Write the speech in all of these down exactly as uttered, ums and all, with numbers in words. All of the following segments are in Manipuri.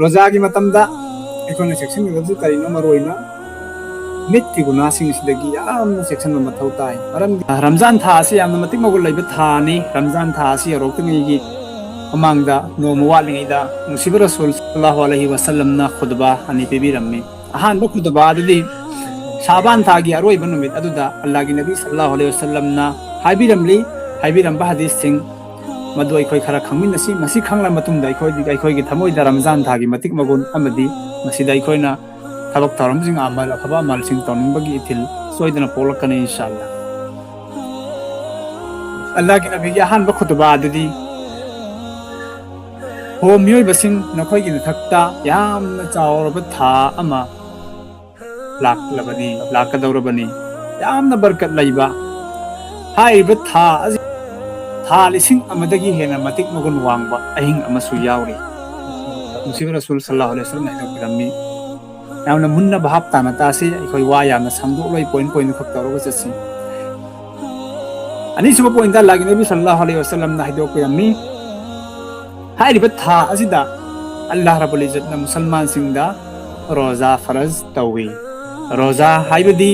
ꯔꯣꯖꯥꯒꯤ ꯃꯇꯝꯗ ꯑꯩꯈꯣꯏꯅ ꯆꯦꯛꯁꯤꯟꯒꯗꯕꯁꯤ ꯀꯔꯤꯅꯣ? ꯃꯔꯨ ꯑꯣꯏꯅ ꯃꯤꯠꯀꯤ ꯒꯨꯅꯥꯁꯤꯡ ꯑꯁꯤꯗꯒꯤ ꯌꯥꯝꯅ ꯆꯦꯛꯁꯤꯟꯕ ꯃꯊꯧ ꯇꯥꯏ꯫ ꯃꯔꯝꯗꯤ ꯔꯝꯖꯥꯟ ꯊꯥ ꯑꯁꯤ ꯌꯥꯝꯅ ꯃꯇꯤꯛ ꯃꯒꯨꯟ ꯂꯩꯕ ꯊꯥꯅꯤ꯫ ꯔꯝꯖꯥꯟ ꯊꯥ ꯑꯁꯤ ꯌꯧꯔꯛꯇ꯭ꯔꯤꯉꯩꯒꯤ ꯃꯃꯥꯡꯗ ꯅꯣꯡꯃ ꯋꯥꯠꯂꯤꯉꯩꯗ ꯅꯨꯡꯁꯤꯕ ꯔꯁꯨꯜ ꯁꯜꯂꯜꯂꯥꯍꯨ ꯑꯂꯩꯍꯤ ꯋꯥꯁꯜꯂꯝꯅ ꯈꯨꯗꯕꯥ ꯑꯅꯤ ꯄꯤꯕꯤꯔꯝꯃꯤ꯫ ꯑꯍꯥꯟꯕ ꯈꯨꯗꯕꯥ ꯑꯗꯨꯗꯤ ꯁꯥꯕꯥꯟ ꯊꯥꯒꯤ ꯑꯔꯣꯏꯕ ꯅꯨꯃꯤꯠ ꯑꯗꯨꯗ ꯑꯜꯂꯥꯍꯒꯤ ꯅꯕꯤ ꯁꯜꯂꯜꯂꯥꯍꯨ ꯑꯂꯩꯍꯤ ꯋꯥꯁꯜꯂꯝꯅ ꯍꯥꯏꯕꯤꯔꯝꯂꯤ꯫ ꯍꯥꯏꯕꯤꯔꯝꯕ ꯍꯗꯤꯁꯁꯤꯡ ꯃꯗꯨ ꯑꯩꯈꯣꯏ ꯈꯔ ꯈꯪꯃꯤꯟꯅꯁꯤ꯫ ꯃꯁꯤ ꯈꯪꯂ ꯃꯇꯨꯡꯗ ꯑꯩꯈꯣꯏ, ꯑꯩꯈꯣꯏꯒꯤ ꯊꯃꯣꯏꯗ ꯔꯝꯖꯥꯟ ꯊꯥꯒꯤ ꯃꯇꯤꯛ ꯃꯒꯨꯟ ꯑꯃꯗꯤ ꯃꯁꯤꯗ ꯑꯩꯈꯣꯏꯅ ꯊꯕꯛ ꯊꯧꯔꯝꯁꯤꯡ, ꯑꯃꯜ ꯑꯐꯕ ꯑꯃꯜꯁꯤꯡ ꯇꯧꯅꯤꯡꯕꯒꯤ ꯏꯊꯤꯜ ꯁꯣꯏꯗꯅ ꯄꯣꯛꯂꯛꯀꯅꯤ, ꯏꯟꯁꯥ ꯑꯜꯂꯥ꯫ ꯑꯜꯂꯥꯍꯒꯤ ꯅꯕꯤꯒꯤ ꯑꯍꯥꯟꯕ ꯈꯨꯇꯕꯥ ꯑꯗꯨꯗꯤ, "ꯍꯣ ꯃꯤꯑꯣꯏꯕꯁꯤꯡ, ꯅꯈꯣꯏꯒꯤ ꯃꯊꯛꯇ ꯌꯥꯝꯅ ꯆꯥꯎꯔꯕ ꯊꯥ ꯑꯃ ꯂꯥꯛꯂꯕꯅꯤ, ꯂꯥꯛꯀꯗꯧꯔꯕꯅꯤ꯫ ꯌꯥꯝꯅ ꯕꯔꯀꯠ ꯂꯩꯕ ꯍꯥꯏꯔꯤꯕ ꯊꯥ ꯑꯁꯤ, ꯊꯥ ꯂꯤꯁꯤꯡ ꯑꯃꯗꯒꯤ ꯍꯦꯟꯅ ꯃꯇꯤꯛ ꯃꯒꯨꯟ ꯋꯥꯡꯕ ꯑꯍꯤꯡ ꯑꯃꯁꯨ ꯌꯥꯎꯔꯤ꯫" ꯅꯨꯡꯁꯤꯕ ꯔꯁꯨꯜ ꯁꯜꯂꯜꯂꯥꯍꯨ ꯑꯂꯩꯍꯤ ꯋꯥꯁꯜꯂꯝꯅ ꯍꯥꯏꯗꯣꯛꯄꯤꯔꯝꯃꯤ꯫ ꯌꯥꯝꯅ ꯃꯨꯟꯅ ꯚꯥꯞ ꯇꯥꯅ ꯇꯥꯁꯤ꯫ ꯑꯩꯈꯣꯏ ꯋꯥ ꯌꯥꯝꯅ ꯁꯥꯡꯗꯣꯛꯂꯣꯏ, ꯄꯣꯏꯟ ꯄꯣꯏꯟ ꯈꯛ ꯇꯧꯔꯒ ꯆꯠꯁꯤ꯫ ꯑꯅꯤꯁꯨꯕ ꯄꯣꯏꯟꯗ ꯑꯜꯂꯥꯍꯒꯤ ꯅꯕꯤ ꯁꯜꯂꯜꯂꯥꯍꯨ ꯑꯂꯩꯍꯤ ꯋꯥꯁꯜꯂꯝꯅ ꯍꯥꯏꯗꯣꯛꯄꯤꯔꯝꯃꯤ, ꯍꯥꯏꯔꯤꯕ ꯊꯥ ꯑꯁꯤꯗ ꯑꯜꯂꯥꯍ ꯔꯕꯨꯜ ꯏꯖꯠꯅ ꯃꯨꯁꯜꯃꯥꯟꯁꯤꯡꯗ ꯔꯣꯖꯥ ꯐꯔꯖ ꯇꯧꯏ꯫ ꯔꯣꯖꯥ ꯍꯥꯏꯕꯗꯤ,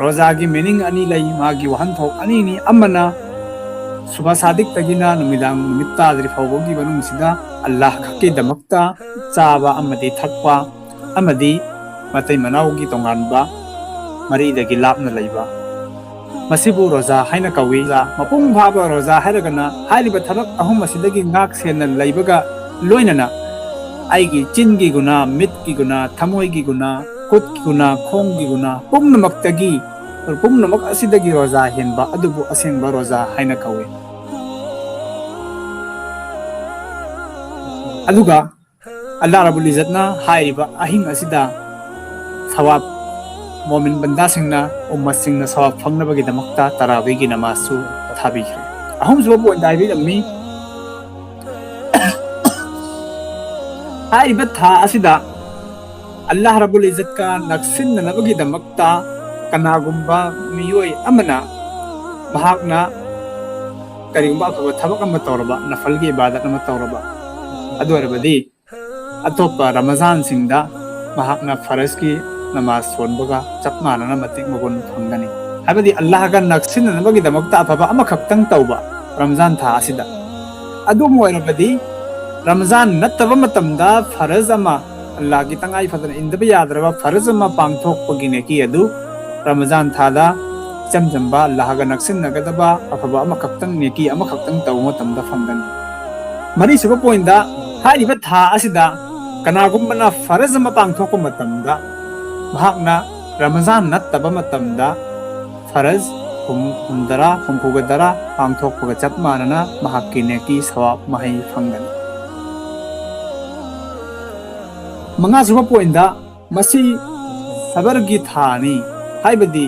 ꯔꯣꯖꯥꯒꯤ ꯃꯤꯅꯤꯡ ꯑꯅꯤ ꯂꯩ, ꯃꯥꯒꯤ ꯋꯥꯍꯟꯊꯣꯛ ꯑꯅꯤꯅꯤ꯫ ꯑꯃꯅ ꯁꯨꯕ ꯁꯥꯗꯤꯛꯇꯒꯤꯅ ꯅꯨꯃꯤꯗꯥꯡ ꯅꯨꯃꯤꯠ ꯇꯥꯗ꯭ꯔꯤ ꯐꯥꯎꯕꯒꯤ ꯃꯅꯨꯡꯁꯤꯗ ꯑꯜꯂꯥꯍ ꯈꯛꯀꯤꯗꯃꯛꯇ ꯆꯥꯕ ꯑꯃꯗꯤ ꯊꯛꯄ ꯑꯃꯗꯤ ꯃꯇꯩ ꯃꯅꯥꯎꯒꯤ ꯇꯣꯉꯥꯟꯕ ꯃꯔꯤꯗꯒꯤ ꯂꯥꯞꯅ ꯂꯩꯕ, ꯃꯁꯤꯕꯨ ꯔꯣꯖꯥ ꯍꯥꯏꯅ ꯀꯧꯏ꯫ ꯃꯄꯨꯡ ꯐꯥꯕ ꯔꯣꯖꯥ ꯍꯥꯏꯔꯒꯅ ꯍꯥꯏꯔꯤꯕ ꯊꯕꯛ ꯑꯍꯨꯝ ꯑꯁꯤꯗꯒꯤ ꯉꯥꯛ ꯁꯦꯟꯅ ꯂꯩꯕꯒ ꯂꯣꯏꯅꯅ ꯑꯩꯒꯤ ꯆꯤꯟꯒꯤ ꯒꯨꯅꯥ, ꯃꯤꯠꯀꯤ ꯒꯨꯅꯥ, ꯊꯃꯣꯏꯒꯤ ꯒꯨꯅꯥ, ꯈꯨꯠꯀꯤ ꯒꯨꯅꯥ, ꯈꯣꯡꯒꯤ ꯒꯨꯅꯥ ꯄꯨꯝꯅꯃꯛꯇꯒꯤ, ꯄꯨꯝꯅꯃꯛ ꯑꯁꯤꯗꯒꯤ ꯔꯣꯖꯥ ꯍꯦꯟꯕ ꯑꯗꯨꯕꯨ ꯑꯁꯦꯡꯕ ꯔꯣꯖꯥ ꯍꯥꯏꯅ ꯀꯧꯏ꯫ ꯑꯗꯨꯒ ꯑꯜꯂꯥꯍ ꯔꯕꯨꯜ ꯏꯖꯠꯅ ꯍꯥꯏꯔꯤꯕ ꯑꯍꯤꯡ ꯑꯁꯤꯗ ꯁꯋꯥꯕ, ꯃꯣꯃꯤꯟ ꯕꯟꯗꯥꯁꯤꯡꯅ, ꯎꯝꯃꯠꯁꯤꯡꯅ ꯁꯋꯥꯕ ꯐꯪꯅꯕꯒꯤꯗꯃꯛꯇ ꯇꯔꯥꯕꯤꯒꯤ ꯅꯃꯥꯖꯁꯨ ꯊꯥꯕꯤꯈ꯭ꯔꯦ꯫ ꯑꯍꯨꯝꯁꯨꯕ ꯄꯣꯏꯟꯗ ꯍꯥꯏꯕꯤꯔꯝꯃꯤ, ꯍꯥꯏꯔꯤꯕ ꯊꯥ ꯑꯁꯤꯗ ꯑꯜꯂꯥꯍ ꯔꯕꯨꯜ ꯏꯖꯠꯀ ꯅꯛꯁꯤꯟꯅꯅꯕꯒꯤꯗꯃꯛꯇ ꯀꯅꯥꯒꯨꯝꯕ ꯃꯤꯑꯣꯏ ꯑꯃꯅ ꯃꯍꯥꯛꯅ ꯀꯔꯤꯒꯨꯝꯕ ꯑꯐꯕ ꯊꯕꯛ ꯑꯃ ꯇꯧꯔꯕ, ꯅꯐꯜꯒꯤ ꯏꯕꯥꯗꯠ ꯑꯃ ꯇꯧꯔꯕ, ꯑꯗꯨ ꯑꯣꯏꯔꯕꯗꯤ ꯑꯇꯣꯞꯄ ꯔꯃꯖꯥꯟꯁꯤꯡꯗ ꯃꯍꯥꯛꯅ ꯐꯔꯖꯀꯤ ꯅꯃꯥꯖ ꯁꯣꯟꯕꯒ ꯆꯞ ꯃꯥꯟꯅꯅ ꯃꯇꯤꯛ ꯃꯒꯨꯟ ꯐꯪꯒꯅꯤ꯫ ꯍꯥꯏꯕꯗꯤ ꯑꯜꯂꯥꯍꯒ ꯅꯛꯁꯤꯟꯅꯅꯕꯒꯤꯗꯃꯛꯇ ꯑꯐꯕ ꯑꯃꯈꯛꯇꯪ ꯇꯧꯕ ꯔꯃꯖꯥꯟ ꯊꯥ ꯑꯁꯤꯗ꯫ ꯑꯗꯨꯝ ꯑꯣꯏꯔꯕꯗꯤ ꯔꯃꯖꯥꯟ ꯅꯠꯇꯕ ꯃꯇꯝꯗ ꯐꯔꯖ ꯑꯃ, ꯑꯜꯂꯥꯍꯒꯤ ꯇꯉꯥꯏ ꯐꯗꯅ ꯏꯟꯗꯕ ꯌꯥꯗ꯭ꯔꯕ ꯐꯔꯖ ꯑꯃ ꯄꯥꯡꯊꯣꯛꯄꯒꯤ ꯅꯦꯀꯤ ꯑꯗꯨ ꯔꯃꯖꯥꯟ ꯊꯥꯗ ꯏꯆꯝ ꯆꯝꯕ ꯑꯜꯂꯥꯍꯒ ꯅꯛꯁꯤꯟꯅꯒꯗꯕ ꯑꯐꯕ ꯑꯃꯈꯛꯇꯪ, ꯅꯦꯀꯤ ꯑꯃꯈꯛꯇꯪ ꯇꯧꯕ ꯃꯇꯝꯗ ꯐꯪꯒꯅꯤ꯫ ꯃꯔꯤꯁꯨꯕ ꯄꯣꯏꯟꯗ, ꯍꯥꯏꯔꯤꯕ ꯊꯥ ꯑꯁꯤꯗ ꯀꯅꯥꯒꯨꯝꯕꯅ ꯐꯔꯖ ꯑꯃ ꯄꯥꯡꯊꯣꯛꯄ ꯃꯇꯝꯗ ꯃꯍꯥꯛꯅ ꯔꯃꯖꯥꯟ ꯅꯠꯇꯕ ꯃꯇꯝꯗ ꯐꯔꯖ ꯍꯨꯝ-, ꯍꯨꯝꯗꯔꯥ, ꯍꯨꯝꯐꯨꯒ ꯇꯔꯥ ꯄꯥꯡꯊꯣꯛꯄꯒ ꯆꯞ ꯃꯥꯟꯅꯅ ꯃꯍꯥꯛꯀꯤ ꯅꯦꯀꯤ ꯁꯋꯥꯕ ꯃꯍꯩ ꯐꯪꯒꯅꯤ꯫ ꯃꯉꯥꯁꯨꯕ ꯄꯣꯏꯟꯗ, ꯃꯁꯤ ꯁꯕꯔꯒꯤ ꯊꯥꯅꯤ, ꯍꯥꯏꯕꯗꯤ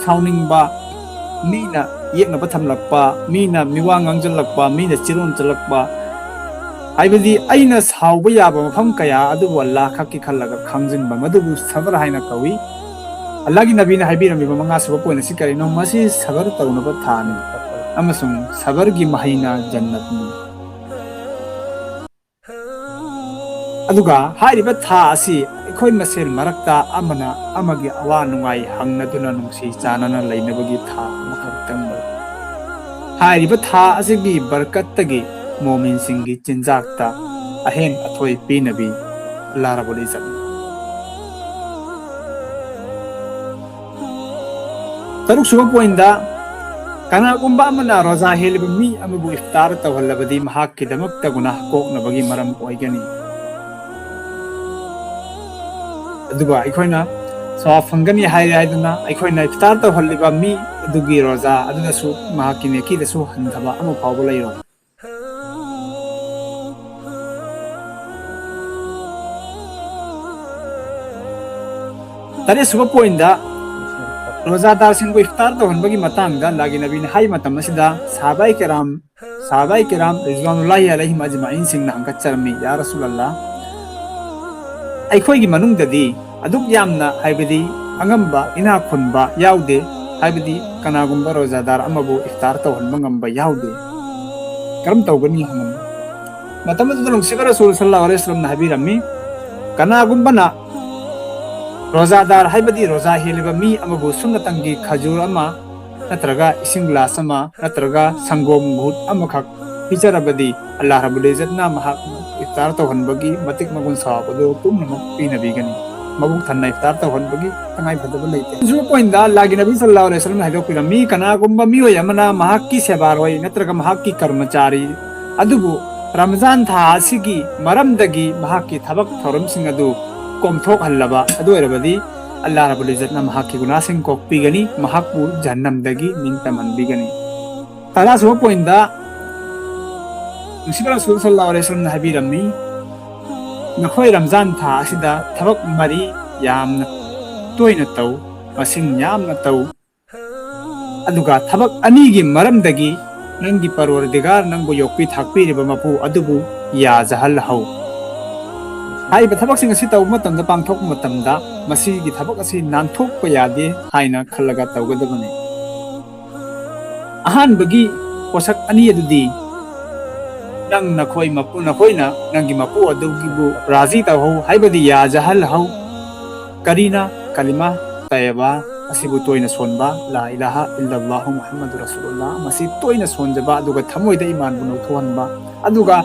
ꯁꯥꯎꯅꯤꯡꯕ, ꯃꯤꯅ ꯌꯦꯛꯅꯕ ꯊꯝꯂꯛꯄ, ꯃꯤꯅ ꯃꯤꯋꯥ ꯉꯥꯡꯖꯜꯂꯛꯄ, ꯃꯤꯅ ꯆꯤꯔꯣꯟ ꯆꯜꯂꯛꯄ, ꯍꯥꯏꯕꯗꯤ ꯑꯩꯅ ꯁꯥꯎꯕ ꯌꯥꯕ ꯃꯐꯝ ꯀꯌꯥ ꯑꯗꯨꯕꯨ ꯑꯜꯂꯥꯍ ꯈꯛꯀꯤ ꯈꯜꯂꯒ ꯈꯥꯡꯖꯤꯟꯕ, ꯃꯗꯨꯕꯨ ꯁꯕꯔ ꯍꯥꯏꯅ ꯀꯧꯏ꯫ ꯑꯜꯂꯥꯍꯒꯤ ꯅꯕꯤꯅ ꯍꯥꯏꯕꯤꯔꯝꯃꯤꯕ ꯃꯉꯥꯁꯨꯕ ꯄꯣꯏꯟ ꯑꯁꯤ ꯀꯔꯤꯅꯣ? ꯃꯁꯤ ꯁꯕꯔ ꯇꯧꯅꯕ ꯊꯥꯅꯤ ꯑꯃꯁꯨꯡ ꯁꯕꯔꯒꯤ ꯃꯍꯩꯅ ꯖꯟꯅꯠꯅꯤ꯫ ꯑꯗꯨꯒ ꯍꯥꯏꯔꯤꯕ ꯊꯥ ꯑꯁꯤ ꯑꯩꯈꯣꯏ ꯃꯁꯦꯜ ꯃꯔꯛꯇ ꯑꯃꯅ ꯑꯃꯒꯤ ꯑꯋꯥ ꯅꯨꯡꯉꯥꯏ ꯍꯪꯅꯗꯨꯅ ꯅꯨꯡꯁꯤ ꯆꯥꯟꯅꯅ ꯂꯩꯅꯕꯒꯤ ꯊꯥ ꯑꯃꯈꯛꯇꯪꯅꯤ꯫ ꯍꯥꯏꯔꯤꯕ ꯊꯥ ꯑꯁꯤꯒꯤ ꯕꯔꯀꯠꯇꯒꯤ ꯃꯣꯃꯤꯟꯁꯤꯡꯒꯤ ꯆꯤꯟꯖꯥꯛꯇ ꯑꯍꯦꯟ ꯑꯊꯣꯏ ꯄꯤꯅꯕꯤ ꯑꯜꯂꯥꯍ ꯔꯕꯨꯜ ꯏꯖꯠꯅ꯫ ꯇꯔꯨꯛꯁꯨꯕ ꯄꯣꯏꯟꯗ, ꯀꯅꯥꯒꯨꯝꯕ ꯑꯃꯅ ꯔꯣꯖꯥ ꯍꯦꯜꯂꯤꯕ ꯃꯤ ꯑꯃꯕꯨ ꯏꯐꯇꯥꯔ ꯇꯧꯍꯜꯂꯕꯗꯤ ꯃꯍꯥꯛꯀꯤꯗꯃꯛꯇ ꯒꯨꯅꯥꯍ ꯀꯣꯛꯅꯕꯒꯤ ꯃꯔꯝ ꯑꯣꯏꯒꯅꯤ꯫ ꯑꯗꯨꯒ ꯑꯩꯈꯣꯏꯅ ꯁꯋꯥꯕ ꯐꯪꯒꯅꯤ ꯍꯥꯏꯔꯦ ꯍꯥꯏꯗꯨꯅ ꯑꯩꯈꯣꯏꯅ ꯏꯐꯇꯥꯔ ꯇꯧꯍꯜꯂꯤꯕ ꯃꯤ ꯑꯗꯨꯒꯤ ꯔꯣꯖꯥ ꯑꯗꯨꯗꯁꯨ ꯃꯍꯥꯛꯀꯤ ꯅꯦꯀꯤꯗꯁꯨ ꯍꯟꯊꯕ ꯑꯃ ꯐꯥꯎꯕ ꯂꯩꯔꯣꯏ꯫ ꯇꯔꯦꯠꯁꯨꯕ ꯄꯣꯏꯟꯗ, ꯔꯣꯖꯥꯗꯥꯔꯁꯤꯡꯕꯨ ꯏꯐꯇꯥꯔ ꯇꯧꯍꯟꯕꯒꯤ ꯃꯇꯥꯡꯗ ꯑꯜꯂꯥꯍꯒꯤ ꯅꯕꯤꯅ ꯍꯥꯏꯕ ꯃꯇꯝ ꯑꯁꯤꯗ ꯁꯥꯍꯥꯕꯥꯏ ꯀꯤꯔꯥꯝ, ꯁꯥꯍꯥꯕꯥꯏ ꯀꯤꯔꯥꯝ ꯔꯤꯖꯋꯥꯅꯨꯜꯂꯥꯍꯤ ꯑꯂꯩꯍꯤꯝ ꯑꯖꯃꯥꯏꯟꯁꯤꯡꯅ ꯍꯪꯒꯠꯆꯔꯝꯃꯤ, "ꯌꯥ ꯔꯁꯨꯂꯜꯂꯥꯍ, ꯑꯩꯈꯣꯏꯒꯤ ꯃꯅꯨꯡꯗꯗꯤ ꯑꯗꯨꯛ ꯌꯥꯝꯅ, ꯍꯥꯏꯕꯗꯤ ꯑꯉꯝꯕ, ꯏꯅꯥꯛ ꯈꯨꯟꯕ ꯌꯥꯎꯗꯦ, ꯍꯥꯏꯕꯗꯤ ꯀꯅꯥꯒꯨꯝꯕ ꯔꯣꯖꯥꯗꯥꯔ ꯑꯃꯕꯨ ꯏꯐꯇꯥꯔ ꯇꯧꯍꯟꯕ ꯉꯝꯕ ꯌꯥꯎꯗꯦ꯫ ꯀꯔꯝ ꯇꯧꯒꯅꯤ?" ꯍꯪꯉꯝꯃꯤ꯫ ꯃꯇꯝ ꯑꯗꯨꯗ ꯅꯨꯡꯁꯤꯕ ꯔꯁꯨꯜ ꯁꯜꯂꯥꯍꯨ ꯑꯂꯩꯍꯤ ꯋꯥꯁꯜꯂꯝꯅ ꯍꯥꯏꯕꯤꯔꯝꯃꯤ, ꯀꯅꯥꯒꯨꯝꯕꯅ ꯔꯣꯖꯥꯗꯥꯔ ꯍꯥꯏꯕꯗꯤ ꯔꯣꯖꯥ ꯍꯦꯜꯂꯤꯕ ꯃꯤ ꯑꯃꯕꯨ ꯁꯨꯝꯅꯇꯪꯒꯤ ꯈꯖꯨꯔ ꯑꯃ ꯅꯠꯇ꯭ꯔꯒ ꯏꯁꯤꯡ ꯒ꯭ꯂꯥꯁ ꯑꯃ ꯅꯠꯇ꯭ꯔꯒ ꯁꯪꯒꯣꯝ ꯘꯨꯠ ꯑꯃꯈꯛ ꯄꯤꯖꯔꯕꯗꯤ, ꯑꯜꯂꯥꯍ ꯔꯕꯨꯜ ꯏꯖꯠꯅ ꯃꯍꯥꯛ ꯏꯐꯇꯥꯔ ꯇꯧꯍꯟꯕꯒꯤ ꯃꯇꯤꯛ ꯃꯒꯨꯟ ꯁꯥꯕꯗꯨ ꯄꯨꯝꯅꯃꯛ ꯄꯤꯅꯕꯤꯒꯅꯤ꯫ ꯃꯕꯨꯛ ꯊꯟꯅ ꯏꯐꯇꯥꯔ ꯇꯧꯍꯟꯕꯒꯤ ꯇꯉꯥꯏ ꯐꯗꯕ ꯂꯩꯇꯦ꯫ ꯑꯁꯤꯒꯨꯝꯕ ꯄꯣꯏꯟꯗ ꯑꯜꯂꯥꯍꯒꯤ ꯅꯕꯤ ꯁꯜꯂꯥꯍꯨ ꯑꯂꯩꯍꯤ ꯋꯥꯁꯜꯂꯝꯅ ꯍꯥꯏꯗꯣꯛꯄꯤꯔꯝꯃꯤ, ꯀꯅꯥꯒꯨꯝꯕ ꯃꯤꯑꯣꯏ ꯑꯃꯅ ꯃꯍꯥꯛꯀꯤ ꯁꯦꯕꯥꯔꯣꯏ ꯅꯠꯇ꯭ꯔꯒ ꯃꯍꯥꯛꯀꯤ ꯀꯔꯃꯆꯥꯔꯤ ꯑꯗꯨꯕꯨ ꯔꯝꯖꯥꯟ ꯊꯥ ꯑꯁꯤꯒꯤ ꯃꯔꯝꯗꯒꯤ ꯃꯍꯥꯛꯀꯤ ꯊꯕꯛ ꯊꯧꯔꯝꯁꯤꯡ ꯑꯗꯨ ꯀꯣꯝꯊꯣꯛꯍꯜꯂꯕ ꯑꯗꯨ ꯑꯣꯏꯔꯕꯗꯤ, ꯑꯜꯂꯥꯍ ꯔꯕꯨꯜ ꯏꯖꯠꯅ ꯃꯍꯥꯛꯀꯤ ꯒꯨꯅꯥꯁꯤꯡ ꯀꯣꯛꯄꯤꯒꯅꯤ, ꯃꯍꯥꯛꯄꯨ ꯖꯍꯟꯅꯝꯗꯒꯤ ꯅꯤꯡꯇꯝꯍꯟꯕꯤꯒꯅꯤ꯫ ꯇꯔꯥꯁꯨꯕ ꯄꯣꯏꯟꯗ ꯅꯨꯡꯁꯤꯕ ꯔꯁꯨꯜ ꯁꯜꯂꯥꯍꯨ ꯑꯂꯩꯍꯤ ꯋꯥꯁꯜꯂꯝꯅ ꯍꯥꯏꯕꯤꯔꯝꯃꯤ, ꯅꯈꯣꯏ ꯔꯝꯖꯥꯟ ꯊꯥ ꯑꯁꯤꯗ ꯊꯕꯛ ꯃꯔꯤ ꯌꯥꯝꯅ ꯇꯣꯏꯅ ꯇꯧ, ꯃꯁꯤꯡ ꯌꯥꯝꯅ ꯇꯧ, ꯑꯗꯨꯒ ꯊꯕꯛ ꯑꯅꯤꯒꯤ ꯃꯔꯝꯗꯒꯤ ꯅꯪꯒꯤ ꯄꯔꯣꯔꯗꯤꯒꯥꯔ ꯅꯪꯕꯨ ꯌꯣꯛꯄꯤ ꯊꯥꯛꯄꯤꯔꯤꯕ ꯃꯄꯨ ꯑꯗꯨꯕꯨ ꯌꯥꯖꯍꯜꯍꯧ꯫ ꯍꯥꯏꯔꯤꯕ ꯊꯕꯛꯁꯤꯡ ꯑꯁꯤ ꯇꯧꯕ ꯃꯇꯝꯗ, ꯄꯥꯡꯊꯣꯛꯄ ꯃꯇꯝꯗ, ꯃꯁꯤꯒꯤ ꯊꯕꯛ ꯑꯁꯤ ꯅꯥꯟꯊꯣꯛꯄ ꯌꯥꯗꯦ ꯍꯥꯏꯅ ꯈꯜꯂꯒ ꯇꯧꯒꯗꯕꯅꯤ꯫ ꯑꯍꯥꯟꯕꯒꯤ ꯄꯣꯠꯁꯛ ꯑꯅꯤ ꯑꯗꯨꯗꯤ, ꯅꯪ ꯅꯈꯣꯏ ꯃꯄꯨ, ꯅꯈꯣꯏꯅ ꯅꯪꯒꯤ ꯃꯄꯨ ꯑꯗꯨꯒꯤꯕꯨ ꯔꯥꯖꯤ ꯇꯧꯍꯧ, ꯍꯥꯏꯕꯗꯤ ꯌꯥꯖꯍꯜꯍꯧ꯫ ꯀꯔꯤꯅ? ꯀꯂꯤꯃꯥ ꯇꯌꯕꯥ ꯑꯁꯤꯕꯨ ꯇꯣꯏꯅ ꯁꯣꯟꯕ, ꯂꯥ ꯏꯂꯥꯍ ꯏꯜꯂꯜꯂꯥꯍꯨ ꯃꯨꯍꯝꯃꯗꯨ ꯔꯁꯨꯂꯨꯜꯂꯥꯍ, ꯃꯁꯤ ꯇꯣꯏꯅ ꯁꯣꯟꯖꯕ, ꯑꯗꯨꯒ ꯊꯃꯣꯏꯗ ꯏꯃꯥꯟꯕꯨ ꯅꯧꯊꯣꯛꯍꯟꯕ, ꯑꯗꯨꯒ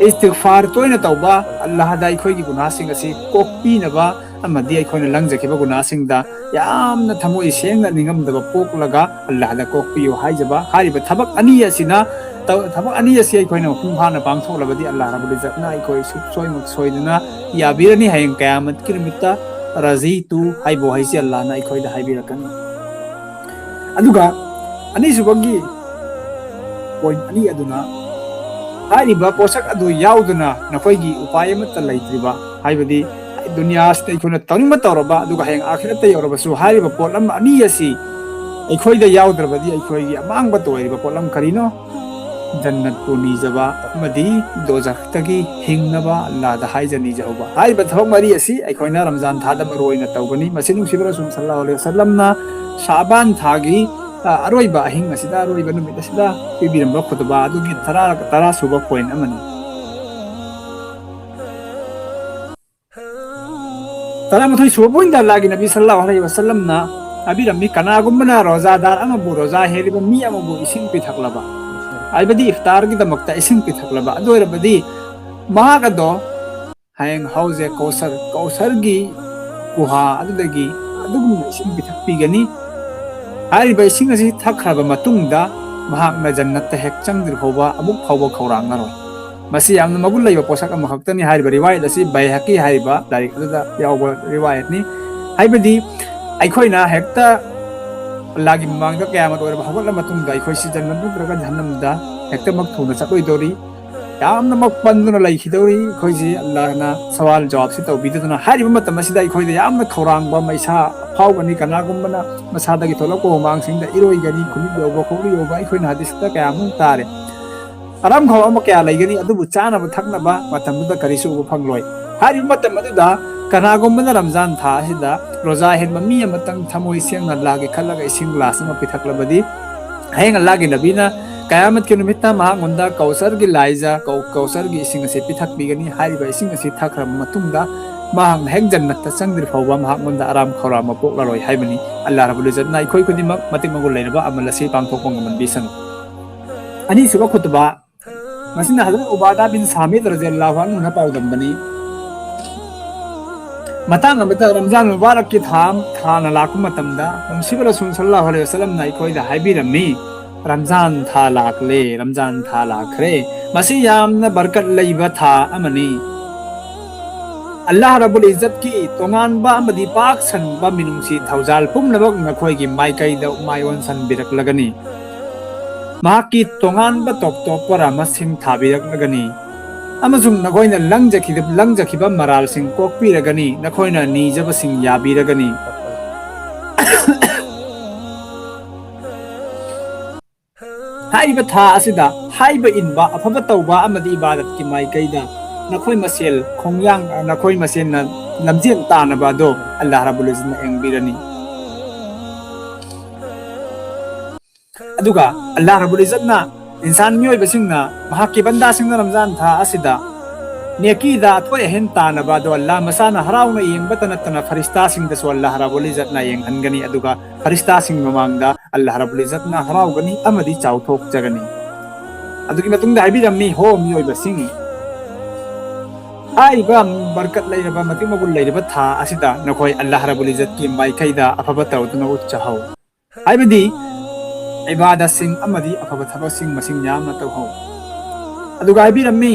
ꯏꯁꯇꯤꯒꯐꯥꯔ ꯇꯣꯏꯅ ꯇꯧꯕ, ꯑꯜꯂꯥꯍꯗ ꯑꯩꯈꯣꯏꯒꯤ ꯒꯨꯅꯥꯁꯤꯡ ꯑꯁꯤ ꯀꯣꯛꯄꯤꯅꯕ ꯑꯃꯗꯤ ꯑꯩꯈꯣꯏꯅ ꯂꯪꯖꯈꯤꯕ ꯒꯨꯅꯥꯁꯤꯡꯗ ꯌꯥꯝꯅ ꯊꯃꯣꯏ ꯁꯦꯡꯅ ꯅꯤꯡꯉꯝꯗꯕ ꯄꯣꯛꯂꯒ ꯑꯜꯂꯥꯍꯗ ꯀꯣꯛꯄꯤꯌꯨ ꯍꯥꯏꯖꯕ꯫ ꯍꯥꯏꯔꯤꯕ ꯊꯕꯛ ꯑꯅꯤ ꯑꯁꯤꯅ, ꯊꯕꯛ ꯑꯅꯤ ꯑꯁꯤ ꯑꯩꯈꯣꯏꯅ ꯃꯄꯨꯡ ꯐꯥꯅ ꯄꯥꯡꯊꯣꯛꯂꯕꯗꯤ ꯑꯜꯂꯥꯍ ꯔꯕꯨꯜ ꯏꯖꯠꯅ ꯑꯩꯈꯣꯏ ꯁꯨꯡꯁꯣꯏꯃꯛ ꯁꯣꯏꯗꯅ ꯌꯥꯕꯤꯔꯅꯤ꯫ ꯍꯌꯦꯡ ꯀꯌꯥꯃꯠꯀꯤ ꯅꯨꯃꯤꯠꯇ ꯔꯥꯖꯤ ꯇꯨ ꯍꯥꯏꯕ ꯋꯥꯍꯩꯁꯤ ꯑꯜꯂꯥꯍꯅ ꯑꯩꯈꯣꯏꯗ ꯍꯥꯏꯕꯤꯔꯛꯀꯅꯤ꯫ ꯑꯗꯨꯒ ꯑꯅꯤꯁꯨꯕꯒꯤ ꯄꯣꯏꯟ ꯑꯅꯤ ꯑꯗꯨꯅ, ꯍꯥꯏꯔꯤꯕ ꯄꯣꯠꯁꯛ ꯑꯗꯨ ꯌꯥꯎꯗꯅ ꯅꯈꯣꯏꯒꯤ ꯎꯄꯥꯏ ꯑꯃꯠꯇ ꯂꯩꯇ꯭ꯔꯤꯕ, ꯍꯥꯏꯕꯗꯤ ꯗꯨꯅꯤꯌꯥꯁꯤꯗ ꯑꯩꯈꯣꯏꯅ ꯇꯧꯅꯤꯡꯕ ꯇꯧꯔꯕ, ꯑꯗꯨꯒ ꯍꯌꯦꯡ ꯑꯥꯈꯤꯔꯠꯇ ꯌꯧꯔꯕꯁꯨ ꯍꯥꯏꯔꯤꯕ ꯄꯣꯠꯂꯝ ꯑꯅꯤ ꯑꯁꯤ ꯑꯩꯈꯣꯏꯗ ꯌꯥꯎꯗ꯭ꯔꯕꯗꯤ ꯑꯩꯈꯣꯏꯒꯤ ꯑꯃꯥꯡꯕꯇ ꯑꯣꯏꯔꯤꯕ ꯄꯣꯠꯂꯝ ꯀꯔꯤꯅꯣ? ꯖꯟꯅꯠꯄꯨ ꯅꯤꯖꯕ ꯑꯃꯗꯤ ꯗꯣꯖꯈꯇꯒꯤ ꯍꯤꯡꯅꯕ ꯑꯜꯂꯥꯗ ꯍꯥꯏꯖ ꯅꯤꯖꯍꯧꯕ꯫ ꯍꯥꯏꯔꯤꯕ ꯊꯕꯛ ꯃꯔꯤ ꯑꯁꯤ ꯑꯩꯈꯣꯏꯅ ꯔꯝꯖꯥꯟ ꯊꯥꯗ ꯃꯔꯨ ꯑꯣꯏꯅ ꯇꯧꯒꯅꯤ꯫ ꯃꯁꯤ ꯅꯨꯡꯁꯤꯕ ꯔꯁꯨꯜ ꯁꯜꯂꯥꯍꯨ ꯑꯂꯩꯍꯤ ꯋꯥꯁꯜꯂꯝꯅ ꯁꯥꯕꯥꯟ ꯊꯥꯒꯤ, ꯑ, ꯑꯔꯣꯏꯕ ꯑꯍꯤꯡ ꯑꯁꯤꯗ, ꯑꯔꯣꯏꯕ ꯅꯨꯃꯤꯠ ꯑꯁꯤꯗ ꯄꯤꯕꯤꯔꯝꯕ ꯈꯨꯇꯕꯥ ꯑꯗꯨꯒꯤ ꯇꯔꯥ, ꯇꯔꯥ ꯁꯨꯕ ꯄꯣꯏꯟ ꯑꯃꯅꯤ꯫ ꯇꯔꯥꯃꯥꯊꯣꯏ ꯁꯨꯕ point ꯑꯜꯂꯥꯍꯒꯤ ꯅꯕꯤ ꯁꯜꯂꯜꯂꯥꯍꯨ ꯑꯂꯩꯍꯤ ꯋꯥꯁꯜꯂꯝꯅ ꯍꯥꯏꯕꯤꯔꯝꯃꯤ, ꯀꯅꯥꯒꯨꯝꯕꯅ ꯔꯣꯖꯥꯗꯥꯔ ꯑꯃꯕꯨ, ꯔꯣꯖꯥ ꯍꯦꯜꯂꯤꯕ ꯃꯤ ꯑꯃꯕꯨ ꯏꯁꯤꯡ ꯄꯤꯊꯛꯂꯕ, ꯍꯥꯏꯕꯗꯤ ꯏꯐꯇꯥꯔꯒꯤꯗꯃꯛꯇ ꯏꯁꯤꯡ ꯄꯤꯊꯛꯂꯕ, ꯑꯗꯨ ꯑꯣꯏꯔꯕꯗꯤ ꯃꯍꯥꯛ ꯑꯗꯣ ꯍꯌꯦꯡ ꯍꯧꯖꯦ ꯀꯧꯁꯔ, ꯀꯧꯁꯔꯒꯤ ꯒꯨꯍꯥ ꯑꯗꯨꯗꯒꯤ ꯑꯗꯨꯒꯨꯝꯅ ꯏꯁꯤꯡ ꯄꯤꯊꯛꯄꯤꯒꯅꯤ꯫ ꯍꯥꯏꯔꯤꯕ ꯏꯁꯤꯡ ꯑꯁꯤ ꯊꯛꯈ꯭ꯔꯕ ꯃꯇꯨꯡꯗ ꯃꯍꯥꯛꯅ ꯖꯟꯅꯠꯇ ꯍꯦꯛ ꯆꯪꯗ꯭ꯔꯤ ꯐꯥꯎꯕ ꯑꯃꯨꯛ ꯐꯥꯎꯕ ꯈꯧꯔꯥꯡꯉꯔꯣꯏ꯫ ꯃꯁꯤ ꯌꯥꯝꯅ ꯃꯒꯨꯟ ꯂꯩꯕ ꯄꯣꯠꯁꯛ ꯑꯃꯈꯛꯇꯅꯤ꯫ ꯍꯥꯏꯔꯤꯕ ꯔꯤꯋꯥꯌꯠ ꯑꯁꯤ ꯕꯩꯍꯀꯤ ꯍꯥꯏꯔꯤꯕ ꯂꯥꯏꯔꯤꯛ ꯑꯗꯨꯗ ꯌꯥꯎꯕ ꯔꯤꯋꯥꯌꯠꯅꯤ꯫ ꯍꯥꯏꯕꯗꯤ ꯑꯩꯈꯣꯏꯅ ꯍꯦꯛꯇ ꯑꯜꯂꯥꯍꯒꯤ ꯃꯃꯥꯡꯗ ꯀꯌꯥꯃꯠ ꯑꯣꯏꯔꯕ ꯍꯧꯒꯠꯂ ꯃꯇꯨꯡꯗ ꯑꯩꯈꯣꯏꯁꯤ ꯖꯟꯅꯠ ꯅꯠꯇ꯭ꯔꯒ ꯖꯍꯟꯅꯝꯗ ꯍꯦꯛꯇꯃꯛ ꯊꯨꯅ ꯆꯠꯂꯣꯏꯗꯧꯔꯤ꯫ ꯌꯥꯝꯅꯃꯛ ꯄꯟꯗꯨꯅ ꯂꯩꯈꯤꯗꯧꯔꯤ꯫ ꯑꯩꯈꯣꯏꯁꯤ ꯑꯜꯂꯥꯍꯅ ꯁꯋꯥꯜ ꯖꯋꯥꯕꯁꯤ ꯇꯧꯕꯤꯗꯗꯨꯅ ꯍꯥꯏꯔꯤꯕ ꯃꯇꯝ ꯑꯁꯤꯗ ꯑꯩꯈꯣꯏꯗ ꯌꯥꯝꯅ ꯈꯧꯔꯥꯡꯕ ꯃꯩꯁꯥ ꯐꯥꯎꯒꯅꯤ꯫ ꯀꯅꯥꯒꯨꯝꯕꯅ ꯃꯁꯥꯗꯒꯤ ꯊꯣꯛꯂꯛꯄ ꯍꯨꯃꯥꯡꯁꯤꯡꯗ ꯏꯔꯣꯏꯒꯅꯤ, ꯈꯨꯃꯤꯠ ꯌꯧꯕ, ꯈꯣꯡꯂꯤ ꯌꯧꯕ, ꯑꯩꯈꯣꯏꯅ ꯍꯗꯤꯁꯇ ꯀꯌꯥꯃꯨꯛ ꯇꯥꯔꯦ꯫ ꯑꯔꯥꯝ ꯈꯧ ꯑꯃ ꯀꯌꯥ ꯂꯩꯒꯅꯤ, ꯑꯗꯨꯕꯨ ꯆꯥꯅꯕ ꯊꯛꯅꯕ ꯃꯇꯝꯗꯨꯗ ꯀꯔꯤꯁꯨ ꯎꯕ ꯐꯪꯂꯣꯏ꯫ ꯍꯥꯏꯔꯤꯕ ꯃꯇꯝ ꯑꯗꯨꯗ ꯀꯅꯥꯒꯨꯝꯕꯅ ꯔꯝꯖꯥꯟ ꯊꯥ ꯑꯁꯤꯗ ꯔꯣꯖꯥ ꯍꯦꯟꯕ ꯃꯤ ꯑꯃꯇꯪ ꯊꯃꯣꯏ ꯁꯦꯡꯅ ꯑꯜꯂꯥꯍꯒꯤ ꯈꯜꯂꯒ ꯏꯁꯤꯡ ꯒ꯭ꯂꯥꯁ ꯑꯃ ꯄꯤꯊꯛꯂꯕꯗꯤ, ꯍꯌꯦꯡ ꯑꯜꯂꯥꯍꯒꯤ ꯅꯕꯤꯅ ꯀꯌꯥꯃꯠꯀꯤ ꯅꯨꯃꯤꯠꯇ ꯃꯍꯥꯛꯉꯣꯟꯗ ꯀꯧꯁꯔꯒꯤ ꯂꯥꯏꯖ, ꯀꯧ-, ꯀꯧꯁꯔꯒꯤ ꯏꯁꯤꯡ ꯑꯁꯤ ꯄꯤꯊꯛꯄꯤꯒꯅꯤ꯫ ꯍꯥꯏꯔꯤꯕ ꯏꯁꯤꯡ ꯑꯁꯤ ꯊꯛꯈ꯭ꯔꯕ ꯃꯇꯨꯡꯗ ꯃꯍꯥꯛꯅ ꯍꯦꯛ ꯖꯟꯅꯠꯇ ꯆꯪꯗ꯭ꯔꯤ ꯐꯥꯎꯕ ꯃꯍꯥꯛꯉꯣꯟꯗ ꯑꯔꯥꯝ ꯈꯧꯔꯥꯡꯕ ꯄꯣꯛꯂꯔꯣꯏ ꯍꯥꯏꯕꯅꯤ꯫ ꯑꯜꯂꯥꯍ ꯔꯕꯨꯜ ꯏꯖꯠꯅ ꯑꯩꯈꯣꯏ ꯈꯨꯗꯤꯡꯃꯛ ꯃꯇꯤꯛ ꯃꯒꯨꯟ ꯂꯩꯔꯕ ꯑꯃꯜ ꯑꯁꯤ ꯄꯥꯡꯊꯣꯛꯄ ꯉꯝꯍꯟꯕꯤꯁꯅꯨ꯫ ꯑꯅꯤꯁꯨꯕ ꯈꯨꯇꯕ, ꯃꯁꯤꯅ ꯍꯖꯔꯠ ꯎꯕꯥꯗꯥ ꯕꯤꯟ ꯁꯥꯃꯤꯠ ꯔꯖꯤꯌꯜꯂꯥꯍꯨ ꯑꯟꯍꯨꯅ ꯄꯥꯎꯗꯝꯕꯅꯤ꯫ ꯃꯇꯥꯡ ꯑꯃꯗ ꯔꯝꯖꯥꯟ ꯃꯨꯕꯥꯔꯛꯀꯤ ꯊꯥ, ꯊꯥꯅ ꯂꯥꯛꯄ ꯃꯇꯝꯗ ꯅꯨꯡꯁꯤꯕ ꯔꯁꯨꯜ ꯁꯜꯂꯜꯂꯥꯍꯨ ꯑꯂꯩꯍꯤ ꯋꯁꯜꯂꯝꯅ ꯑꯩꯈꯣꯏꯗ ꯍꯥꯏꯕꯤꯔꯝꯃꯤ, "ꯔꯝꯖꯥꯟ ꯊꯥ ꯂꯥꯛꯂꯦ, ꯔꯝꯖꯥꯟ ꯊꯥ ꯂꯥꯛꯈ꯭ꯔꯦ꯫ ꯃꯁꯤ ꯌꯥꯝꯅ ꯕꯔꯀꯠ ꯂꯩꯕ ꯊꯥ ꯑꯃꯅꯤ꯫ ꯑꯜꯂꯥꯍ ꯔꯕꯨꯜ ꯏꯖꯠꯀꯤ ꯇꯣꯉꯥꯟꯕ ꯑꯃꯗꯤ ꯄꯥꯛ ꯁꯟꯕ ꯃꯤꯅꯨꯡꯁꯤ ꯊꯧꯖꯥꯜ ꯄꯨꯝꯅꯃꯛ ꯅꯈꯣꯏꯒꯤ ꯃꯥꯏꯀꯩꯗ ꯃꯥꯏ ꯑꯣꯟꯁꯟꯕꯤꯔꯛꯂꯒꯅꯤ꯫ ꯃꯍꯥꯛꯀꯤ ꯇꯣꯉꯥꯟꯕ ꯇꯣꯞ ꯇꯣꯞꯄ ꯔꯍꯃꯠꯁꯤꯡ ꯊꯥꯕꯤꯔꯛꯂꯒꯅꯤ꯫ ꯑꯃꯁꯨꯡ ꯅꯈꯣꯏꯅ ꯂꯪꯖꯈꯤꯕ, ꯂꯪꯖꯈꯤꯕ ꯃꯔꯥꯜꯁꯤꯡ ꯀꯣꯛꯄꯤꯔꯒꯅꯤ, ꯅꯈꯣꯏꯅ ꯅꯤꯖꯕꯁꯤꯡ ꯌꯥꯕꯤꯔꯒꯅꯤ"꯫ ꯍꯥꯏꯔꯤꯕ ꯊꯥ ꯑꯁꯤꯗ ꯍꯥꯏꯕ ꯏꯟꯕ, ꯑꯐꯕ ꯇꯧꯕ ꯑꯃꯗꯤ ꯏꯕꯥꯗꯠꯀꯤ ꯃꯥꯏꯀꯩꯗ ꯅꯈꯣꯏ ꯃꯁꯦꯜ ꯈꯣꯡꯌꯥꯡ, ꯅꯈꯣꯏ ꯃꯁꯦꯜꯅ ꯂꯝꯖꯦꯜ ꯇꯥꯅꯕ ꯑꯗꯣ ꯑꯜꯂꯥꯍ ꯔꯕꯨꯜ ꯏꯖꯠꯅ ꯌꯦꯡꯕꯤꯔꯅꯤ꯫ ꯑꯗꯨꯒ ꯑꯜꯂꯥꯍ ꯔꯕꯨꯜ ꯏꯖꯠꯅ ꯏꯟꯁꯥꯟ ꯃꯤꯑꯣꯏꯕꯁꯤꯡꯅ, ꯃꯍꯥꯛꯀꯤ ꯕꯟꯗꯥꯁꯤꯡꯅ ꯔꯝꯖꯥꯟ ꯊꯥ ꯑꯁꯤꯗ ꯅꯦꯀꯤꯗ ꯑꯊꯣꯏ ꯑꯍꯦꯟ ꯇꯥꯅꯕ ꯑꯗꯣ ꯑꯜꯂꯥꯍ ꯃꯁꯥꯅ ꯍꯔꯥꯎꯅ ꯌꯦꯡꯕꯇ ꯅꯠꯇꯅ ꯐꯔꯤꯁꯇꯥꯁꯤꯡꯗꯁꯨ ꯑꯜꯂꯥꯍ ꯔꯕꯨꯜ ꯏꯖꯠꯅ ꯌꯦꯡꯍꯟꯒꯅꯤ꯫ ꯑꯗꯨꯒ ꯐꯔꯤꯁꯇꯥꯁꯤꯡ ꯃꯃꯥꯡꯗ ꯑꯜꯂꯥꯍ ꯔꯕꯨꯜ ꯏꯖꯠꯅ ꯍꯔꯥꯎꯒꯅꯤ ꯑꯃꯗꯤ ꯆꯥꯎꯊꯣꯛꯆꯒꯅꯤ꯫ ꯑꯗꯨꯒꯤ ꯃꯇꯨꯡꯗ ꯍꯥꯏꯕꯤꯔꯝꯃꯤ, "ꯍꯣ ꯃꯤꯑꯣꯏꯕꯁꯤꯡ, ꯍꯥꯏꯔꯤꯕ ꯕꯔꯀꯠ ꯂꯩꯔꯕ, ꯃꯇꯤꯛ ꯃꯒꯨꯟ ꯂꯩꯔꯕ ꯊꯥ ꯑꯁꯤꯗ ꯅꯈꯣꯏ ꯑꯜꯂꯥꯍ ꯔꯕꯨꯜ ꯏꯖꯠꯀꯤ ꯃꯥꯏꯀꯩꯗ ꯑꯐꯕ ꯇꯧꯗꯨꯅ ꯎꯠꯆꯍꯧ, ꯍꯥꯏꯕꯗꯤ ꯏꯕꯥꯗꯠꯁꯤꯡ ꯑꯃꯗꯤ ꯑꯐꯕ ꯊꯕꯛꯁꯤꯡ ꯃꯁꯤꯡ ꯌꯥꯝꯅ ꯇꯧꯍꯧ꯫" ꯑꯗꯨꯒ ꯍꯥꯏꯕꯤꯔꯝꯃꯤ,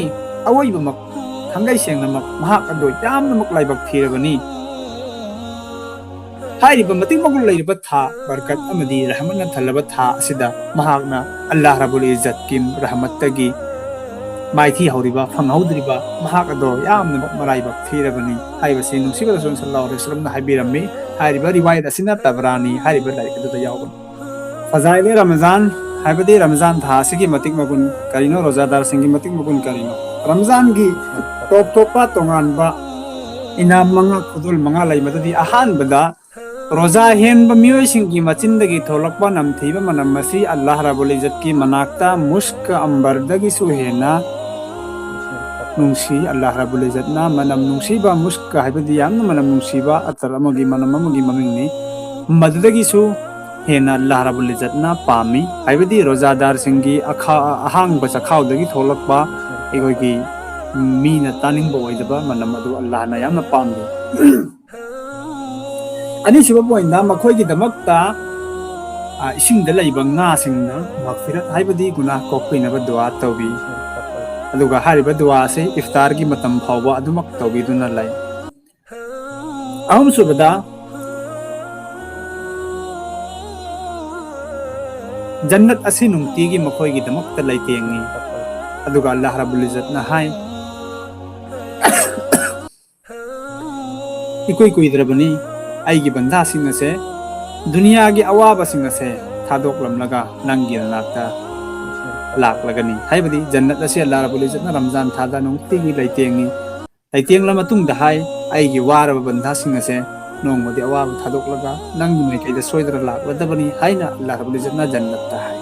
"ꯑꯋꯣꯏꯕꯃꯛ, ꯊꯥꯡꯒꯩ ꯁꯦꯡꯅꯃꯛ ꯃꯍꯥꯛ ꯑꯗꯣ ꯌꯥꯝꯅꯃꯛ ꯂꯥꯏꯕꯛ ꯊꯤꯔꯕꯅꯤ꯫ ꯍꯥꯏꯔꯤꯕ ꯃꯇꯤꯛ ꯃꯒꯨꯟ ꯂꯩꯔꯕ ꯊꯥ, ꯕꯔꯀꯠ ꯑꯃꯗꯤ ꯔꯍꯃꯠꯅ ꯊꯜꯂꯕ ꯊꯥ ꯑꯁꯤꯗ ꯃꯍꯥꯛꯅ ꯑꯜꯂꯥꯍ ꯔꯕꯨꯜ ꯏꯖꯠꯀꯤ ꯔꯍꯃꯠꯇꯒꯤ ꯃꯥꯏꯊꯤꯍꯧꯔꯤꯕ, ꯐꯪꯍꯧꯗ꯭ꯔꯤꯕ ꯃꯍꯥꯛ ꯑꯗꯣ ꯌꯥꯝꯅꯃꯛ ꯃꯔꯥꯏꯕꯛ ꯊꯤꯔꯕꯅꯤ" ꯍꯥꯏꯕꯁꯤ ꯅꯨꯡꯁꯤꯕ ꯔꯁꯨꯜ ꯁꯜꯂꯜꯂꯥꯍꯨ ꯑꯂꯩꯍꯤ ꯋꯁꯜꯂꯝꯅ ꯍꯥꯏꯕꯤꯔꯝꯃꯤ꯫ ꯍꯥꯏꯔꯤꯕ ꯔꯤꯋꯥꯌꯠ ꯑꯁꯤꯅ ꯇꯕꯔꯥꯅꯤ ꯍꯥꯏꯔꯤꯕ ꯂꯥꯏꯔꯤꯛ ꯑꯗꯨꯗ ꯌꯥꯎꯕꯅꯤ꯫ ꯐꯖꯥꯏꯂꯦ ꯔꯃꯖꯥꯟ, ꯍꯥꯏꯕꯗꯤ ꯔꯃꯖꯥꯟ ꯊꯥ ꯑꯁꯤꯒꯤ ꯃꯇꯤꯛ ꯃꯒꯨꯟ ꯀꯔꯤꯅꯣ, ꯔꯣꯖꯥꯗꯥꯔꯁꯤꯡꯒꯤ ꯃꯇꯤꯛ ꯃꯒꯨꯟ ꯀꯔꯤꯅꯣ? ꯔꯃꯖꯥꯟꯒꯤ ꯇꯣꯞ ꯇꯣꯞꯄ ꯇꯣꯉꯥꯟꯕ ꯏꯅꯥꯝ ꯃꯉꯥ, ꯈꯨꯗꯣꯜ ꯃꯉꯥ ꯂꯩ꯫ ꯃꯗꯨꯗꯤ ꯑꯍꯥꯟꯕꯗ, ꯔꯣꯖꯥ ꯍꯦꯟꯕ ꯃꯤꯑꯣꯏꯁꯤꯡꯒꯤ ꯃꯆꯤꯟꯗꯒꯤ ꯊꯣꯛꯂꯛꯄ ꯅꯝꯊꯤꯕ ꯃꯅꯝ ꯑꯁꯤ ꯑꯜꯂꯥꯍ ꯔꯕꯨꯜ ꯏꯖꯠꯀꯤ ꯃꯅꯥꯛꯇ ꯃꯨꯁꯛ ꯑꯝꯕꯔꯗꯒꯤꯁꯨ ꯍꯦꯟꯅ ꯅꯨꯡꯁꯤ꯫ ꯑꯜꯂꯥꯍ ꯔꯕꯨꯜ ꯏꯖꯠꯅ ꯃꯅꯝ ꯅꯨꯡꯁꯤꯕ, ꯃꯨꯁꯛ ꯍꯥꯏꯕꯗꯤ ꯌꯥꯝꯅ ꯃꯅꯝ ꯅꯨꯡꯁꯤꯕ, ꯑꯇꯔ ꯑꯃꯒꯤ ꯃꯅꯝ ꯑꯃꯒꯤ ꯃꯃꯤꯡꯅꯤ, ꯃꯗꯨꯗꯒꯤꯁꯨ ꯍꯦꯟꯅ ꯑꯜꯂꯥꯍ ꯔꯕꯨꯜ ꯏꯖꯠꯅ ꯄꯥꯝꯃꯤ꯫ ꯍꯥꯏꯕꯗꯤ ꯔꯣꯖꯥꯗꯥꯔꯁꯤꯡꯒꯤ ꯑꯈꯥ-, ꯑꯍꯥꯡꯕ ꯆꯈꯥꯎꯗꯒꯤ ꯊꯣꯛꯂꯛꯄ ꯑꯩꯈꯣꯏꯒꯤ ꯃꯤꯅ ꯇꯥꯅꯤꯡꯕ ꯑꯣꯏꯗꯕ ꯃꯅꯝ ꯑꯗꯨ ꯑꯜꯂꯥꯍꯅ ꯌꯥꯝꯅ ꯄꯥꯝꯃꯤ꯫ ꯑꯅꯤꯁꯨꯕ ꯄꯣꯏꯟꯗ, ꯃꯈꯣꯏꯒꯤꯗꯃꯛꯇ, ꯑ, ꯏꯁꯤꯡꯗ ꯂꯩꯕ ꯉꯥꯁꯤꯡꯅ ꯃꯒꯐꯤꯔꯠ ꯍꯥꯏꯕꯗꯤ ꯒꯨꯅꯥꯍ ꯀꯣꯛꯄꯤꯅꯕ ꯗꯨꯋꯥ ꯇꯧꯕꯤ꯫ ꯑꯗꯨꯒ ꯍꯥꯏꯔꯤꯕ ꯗꯨꯋꯥ ꯑꯁꯤ ꯏꯐꯇꯥꯔꯒꯤ ꯃꯇꯝ ꯐꯥꯎꯕ ꯑꯗꯨꯃꯛ ꯇꯧꯕꯤꯗꯨꯅ ꯂꯩ꯫ ꯑꯍꯨꯝꯁꯨꯕꯗ, ꯖꯟꯅꯠ ꯑꯁꯤ ꯅꯨꯡꯇꯤꯒꯤ ꯃꯈꯣꯏꯒꯤꯗꯃꯛꯇ ꯂꯩꯇꯦꯡꯉꯤ꯫ ꯑꯗꯨꯒ ꯑꯜꯂꯥꯍ ꯔꯕꯨꯜ ꯏꯖꯠꯅ ꯍꯥꯏ, "ꯏꯀꯨꯏ ꯀꯨꯏꯗ꯭ꯔꯕꯅꯤ, ꯑꯩꯒꯤ ꯕꯟꯗꯥꯁꯤꯡ ꯑꯁꯦ ꯗꯨꯅꯤꯌꯥꯒꯤ ꯑꯋꯥꯕꯁꯤꯡ ꯑꯁꯦ ꯊꯥꯗꯣꯛꯂꯝꯂꯒ ꯅꯪꯒꯤ ꯅꯅꯥꯛꯇ ꯂꯥꯛꯂꯒꯅꯤ"꯫ ꯍꯥꯏꯕꯗꯤ ꯖꯟꯅꯠ ꯑꯁꯤ ꯑꯜꯂꯥꯍ ꯔꯕꯨꯜ ꯏꯖꯠꯅ ꯔꯝꯖꯥꯟ ꯊꯥꯗ ꯅꯨꯡꯇꯤꯒꯤ ꯂꯩꯇꯦꯡꯉꯤ꯫ ꯂꯩꯇꯦꯡꯂ ꯃꯇꯨꯡꯗ ꯍꯥꯏ, "ꯑꯩꯒꯤ ꯋꯥꯔꯕ ꯕꯟꯗꯥꯁꯤꯡ ꯑꯁꯦ ꯅꯣꯡꯃꯗꯤ ꯑꯋꯥꯕ ꯊꯥꯗꯣꯛꯂꯒ ꯅꯪꯒꯤ ꯃꯥꯏꯀꯩꯗ ꯁꯣꯏꯗꯅ ꯂꯥꯛꯂꯗꯕꯅꯤ" ꯍꯥꯏꯅ ꯑꯜꯂꯥꯍ ꯔꯕꯨꯜ ꯏꯖꯠꯅ ꯖꯟꯅꯠꯇ ꯍꯥꯏ꯫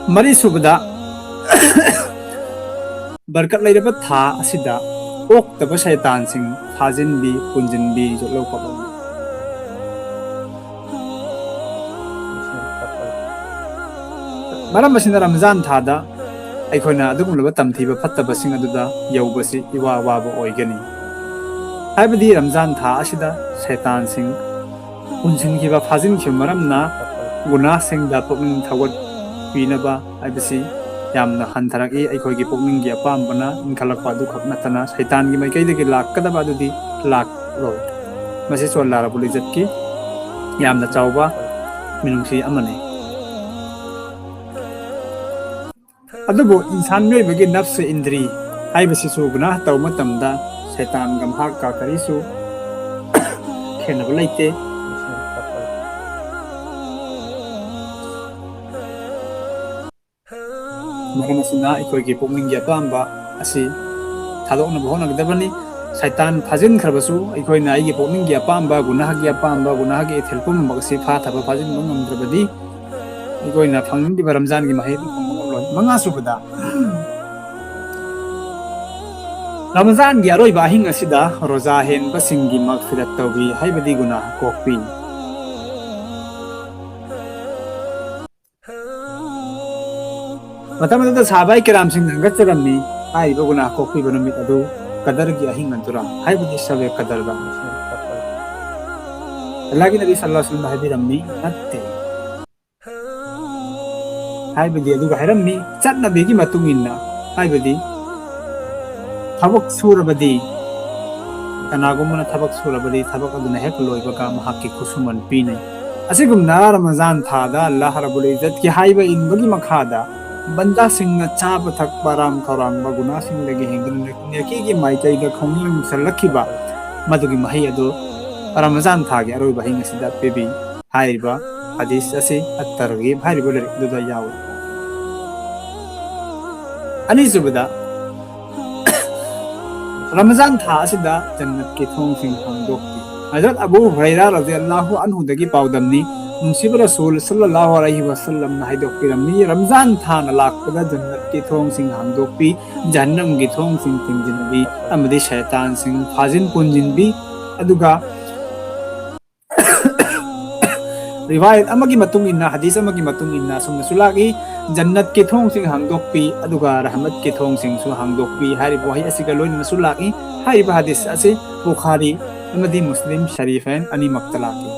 ꯃꯔꯤꯁꯨꯕꯗ, ꯕꯔꯀꯠ ꯂꯩꯔꯕ ꯊꯥ ꯑꯁꯤꯗ ꯑꯣꯛꯇꯕ ꯁꯩꯇꯥꯟꯁꯤꯡ ꯐꯥꯖꯤꯟꯕꯤ, ꯄꯨꯟꯁꯤꯟꯕꯤ, ꯌꯣꯠꯂꯧ ꯄꯛꯂꯧꯕꯤ꯫ ꯃꯔꯝ ꯑꯁꯤꯅ ꯔꯝꯖꯥꯟ ꯊꯥꯗ ꯑꯩꯈꯣꯏꯅ ꯑꯗꯨꯒꯨꯝꯂꯕ ꯇꯝꯊꯤꯕ ꯐꯠꯇꯕꯁꯤꯡ ꯑꯗꯨꯗ ꯌꯧꯕꯁꯤ ꯏꯋꯥ ꯋꯥꯕ ꯑꯣꯏꯒꯅꯤ꯫ ꯍꯥꯏꯕꯗꯤ ꯔꯝꯖꯥꯟ ꯊꯥ ꯑꯁꯤꯗ ꯁꯩꯇꯥꯟꯁꯤꯡ ꯄꯨꯟꯁꯤꯟꯈꯤꯕ, ꯐꯥꯖꯤꯟꯈꯤꯕ ꯃꯔꯝꯅ ꯒꯨꯅꯥꯁꯤꯡꯗ ꯄꯨꯛꯅꯤꯡ ꯊꯧꯒꯠꯄꯤꯅꯕ ꯍꯥꯏꯕꯁꯤ ꯌꯥꯝꯅ ꯍꯟꯊꯔꯛꯏ꯫ ꯑꯩꯈꯣꯏꯒꯤ ꯄꯨꯛꯅꯤꯡꯒꯤ ꯑꯄꯥꯝꯕꯅ ꯏꯟꯈꯠꯂꯛꯄ ꯑꯗꯨꯈꯛ ꯅꯠꯇꯅ ꯁꯩꯇꯥꯟꯒꯤ ꯃꯥꯏꯀꯩꯗꯒꯤ ꯂꯥꯛꯀꯗꯕ ꯑꯗꯨꯗꯤ ꯂꯥꯛꯂꯣꯏ꯫ ꯃꯁꯤꯁꯨ ꯑꯜꯂꯥ ꯔꯕꯨꯜ ꯏꯖꯠꯀꯤ ꯌꯥꯝꯅ ꯆꯥꯎꯕ ꯃꯤꯅꯨꯡꯁꯤ ꯑꯃꯅꯤ꯫ ꯑꯗꯨꯕꯨ ꯏꯟꯁꯥꯟ ꯃꯤꯑꯣꯏꯕꯒꯤ ꯅꯐꯁ ꯏꯟꯗ꯭ꯔꯤ ꯍꯥꯏꯕꯁꯤꯁꯨ ꯒꯨꯅꯥꯍ ꯇꯧꯕ ꯃꯇꯝꯗ ꯁꯩꯇꯥꯟꯒ ꯃꯍꯥꯛꯀ ꯀꯔꯤꯁꯨ ꯈꯦꯠꯅꯕ ꯂꯩꯇꯦ꯫ ꯃꯔꯝ ꯑꯁꯤꯅ ꯑꯩꯈꯣꯏꯒꯤ ꯄꯨꯛꯅꯤꯡꯒꯤ ꯑꯄꯥꯝꯕ ꯑꯁꯤ ꯊꯥꯗꯣꯛꯅꯕ ꯍꯣꯠꯅꯒꯗꯕꯅꯤ꯫ ꯁꯩꯇꯥꯟ ꯐꯥꯖꯤꯟꯈ꯭ꯔꯕꯁꯨ ꯑꯩꯈꯣꯏꯅ ꯑꯩꯒꯤ ꯄꯨꯛꯅꯤꯡꯒꯤ ꯑꯄꯥꯝꯕ, ꯒꯨꯅꯥꯍꯒꯤ ꯑꯄꯥꯝꯕ, ꯒꯨꯅꯥꯍꯒꯤ ꯏꯊꯤꯜ ꯄꯨꯝꯅꯃꯛ ꯑꯁꯤ ꯐꯥꯊꯕ ꯐꯥꯖꯤꯟꯕ ꯉꯝꯗ꯭ꯔꯕꯗꯤ ꯑꯩꯈꯣꯏꯅ ꯐꯪꯅꯤꯡꯂꯤꯕ ꯔꯝꯖꯥꯟꯒꯤ ꯃꯍꯩ ꯑꯗꯨ ꯐꯪꯕ ꯉꯝꯂꯣꯏ꯫ ꯃꯉꯥꯁꯨꯕꯗ, ꯔꯃꯖꯥꯟꯒꯤ ꯑꯔꯣꯏꯕ ꯑꯍꯤꯡ ꯑꯁꯤꯗ ꯔꯣꯖꯥ ꯍꯦꯟꯕꯁꯤꯡꯒꯤ ꯃꯒꯐꯤꯔꯠ ꯇꯧꯕꯤ, ꯍꯥꯏꯕꯗꯤ ꯒꯨꯅꯥꯍ ꯀꯣꯛꯄꯤ꯫ ꯃꯇꯝ ꯑꯗꯨꯗ ꯁꯥꯍꯥꯕꯥꯏ ꯀꯤꯔꯥꯝꯁꯤꯡꯅ ꯍꯪꯒꯠꯆꯔꯝꯃꯤ, ꯍꯥꯏꯔꯤꯕ ꯒꯨꯅꯥꯍ ꯀꯣꯛꯄꯤꯕ ꯅꯨꯃꯤꯠ ꯑꯗꯨ ꯀꯗꯔꯒꯤ ꯑꯍꯤꯡ ꯑꯗꯨꯔꯥ, ꯍꯥꯏꯕꯗꯤ ꯁꯕꯦ ꯀꯗꯔꯗ? ꯑꯜꯂꯥꯍꯒꯤ ꯅꯕꯤ ꯁꯜꯂꯜꯂꯥꯍꯨ ꯑꯂꯩꯍꯤ ꯋꯁꯜꯂꯝꯅ ꯍꯥꯏꯕꯤꯔꯝꯃꯤ, ꯅꯠꯇꯦ꯫ ꯍꯥꯏꯕꯗꯤ ꯑꯗꯨꯒ ꯍꯥꯏꯔꯝꯃꯤ, ꯆꯠꯅꯕꯤꯒꯤ ꯃꯇꯨꯡ ꯏꯟꯅ, ꯍꯥꯏꯕꯗꯤ ꯊꯕꯛ ꯁꯨꯔꯕꯗꯤ, ꯀꯅꯥꯒꯨꯝꯕꯅ ꯊꯕꯛ ꯁꯨꯔꯕꯗꯤ ꯊꯕꯛ ꯑꯗꯨꯅ ꯍꯦꯛ ꯂꯣꯏꯕꯒ ꯃꯍꯥꯛꯀꯤ ꯈꯨꯠꯁꯨꯃꯟ ꯄꯤꯅꯩ꯫ ꯑꯁꯤꯒꯨꯝꯅ ꯔꯃꯖꯥꯟ ꯊꯥꯗ ꯑꯜꯂꯥꯍ ꯔꯕꯨꯜ ꯏꯖꯠꯀꯤ ꯍꯥꯏꯕ ꯏꯟꯕꯒꯤ ꯃꯈꯥꯗ ꯕꯟꯗꯥꯁꯤꯡꯅ ꯆꯥꯕ ꯊꯛꯄ ꯑꯔꯥꯝ ꯈꯧꯔꯥꯡꯕ ꯒꯨꯅꯥꯁꯤꯡꯗꯒꯤ ꯍꯦꯟꯗꯨꯅ ꯅꯦꯀꯤꯒꯤ ꯃꯥꯏꯀꯩꯗ ꯈꯣꯡꯖꯦꯜ ꯆꯠꯂꯛꯈꯤꯕ ꯃꯗꯨꯒꯤ ꯃꯍꯩ ꯑꯗꯨ ꯔꯃꯖꯥꯟ ꯊꯥꯒꯤ ꯑꯔꯣꯏꯕ ꯑꯍꯤꯡ ꯑꯁꯤꯗ ꯄꯤꯕꯤ꯫ ꯍꯥꯏꯔꯤꯕ ꯍꯗꯤꯁ ꯑꯁꯤ ꯑꯠ-ꯇꯔꯒꯤꯕ ꯍꯥꯏꯔꯤꯕ ꯂꯥꯏꯔꯤꯛ ꯑꯗꯨꯗ ꯌꯥꯎꯏ꯫ ꯑꯅꯤꯁꯨꯕꯗ, ꯔꯃꯖꯥꯟ ꯊꯥ ꯑꯁꯤꯗ ꯖꯟꯅꯠꯀꯤ ꯊꯣꯡꯁꯤꯡ ꯍꯥꯡꯗꯣꯛꯈꯤ꯫ ꯍꯖꯔꯠ ꯑꯕꯨ ꯍꯨꯔꯩꯔꯥ ꯔꯖꯤꯌꯜꯂꯥꯍꯨ ꯑꯟꯍꯨꯗꯒꯤ ꯄꯥꯎꯗꯝꯅꯤ, ꯅꯨꯡꯁꯤꯕ ꯔꯁꯨꯜ ꯁꯜꯂꯜꯂꯥꯍꯨ ꯑꯂꯩꯍꯤ ꯋꯥꯁꯜꯂꯝꯅ ꯍꯥꯏꯗꯣꯛꯄꯤꯔꯝꯃꯤ, ꯔꯝꯖꯥꯟ ꯊꯥꯅ ꯂꯥꯛꯄꯗ ꯖꯟꯅꯠꯀꯤ ꯊꯣꯡꯁꯤꯡ ꯍꯥꯡꯗꯣꯛꯄꯤ, ꯖꯍꯟꯅꯝꯒꯤ ꯊꯣꯡꯁꯤꯡ ꯊꯤꯡꯖꯤꯟꯕꯤ ꯑꯃꯗꯤ ꯁꯩꯇꯥꯟꯁꯤꯡ ꯐꯥꯖꯤꯟ ꯄꯨꯟꯁꯤꯟꯕꯤ꯫ ꯑꯗꯨꯒ ꯔꯤꯋꯥꯌꯠ ꯑꯃꯒꯤ ꯃꯇꯨꯡ ꯏꯟꯅ, ꯍꯗꯤꯁ ꯑꯃꯒꯤ ꯃꯇꯨꯡ ꯏꯟꯅ ꯑꯁꯨꯝꯅꯁꯨ ꯂꯥꯛꯏ, ꯖꯟꯅꯠꯀꯤ ꯊꯣꯡꯁꯤꯡ ꯍꯥꯡꯗꯣꯛꯄꯤ, ꯑꯗꯨꯒ ꯔꯍꯃꯠꯀꯤ ꯊꯣꯡꯁꯤꯡꯁꯨ ꯍꯥꯡꯗꯣꯛꯄꯤ ꯍꯥꯏꯔꯤꯕ ꯋꯥꯍꯩ ꯑꯁꯤꯒ ꯂꯣꯏꯅꯅꯁꯨ ꯂꯥꯛꯏ꯫ ꯍꯥꯏꯔꯤꯕ ꯍꯗꯤꯁ ꯑꯁꯤ ꯕꯨꯈꯥꯔꯤ ꯑꯃꯗꯤ ꯃꯨꯁꯂꯤꯝ ꯁꯔꯤꯐꯩꯟ ꯑꯅꯤꯃꯛꯇ ꯂꯥꯛꯏ꯫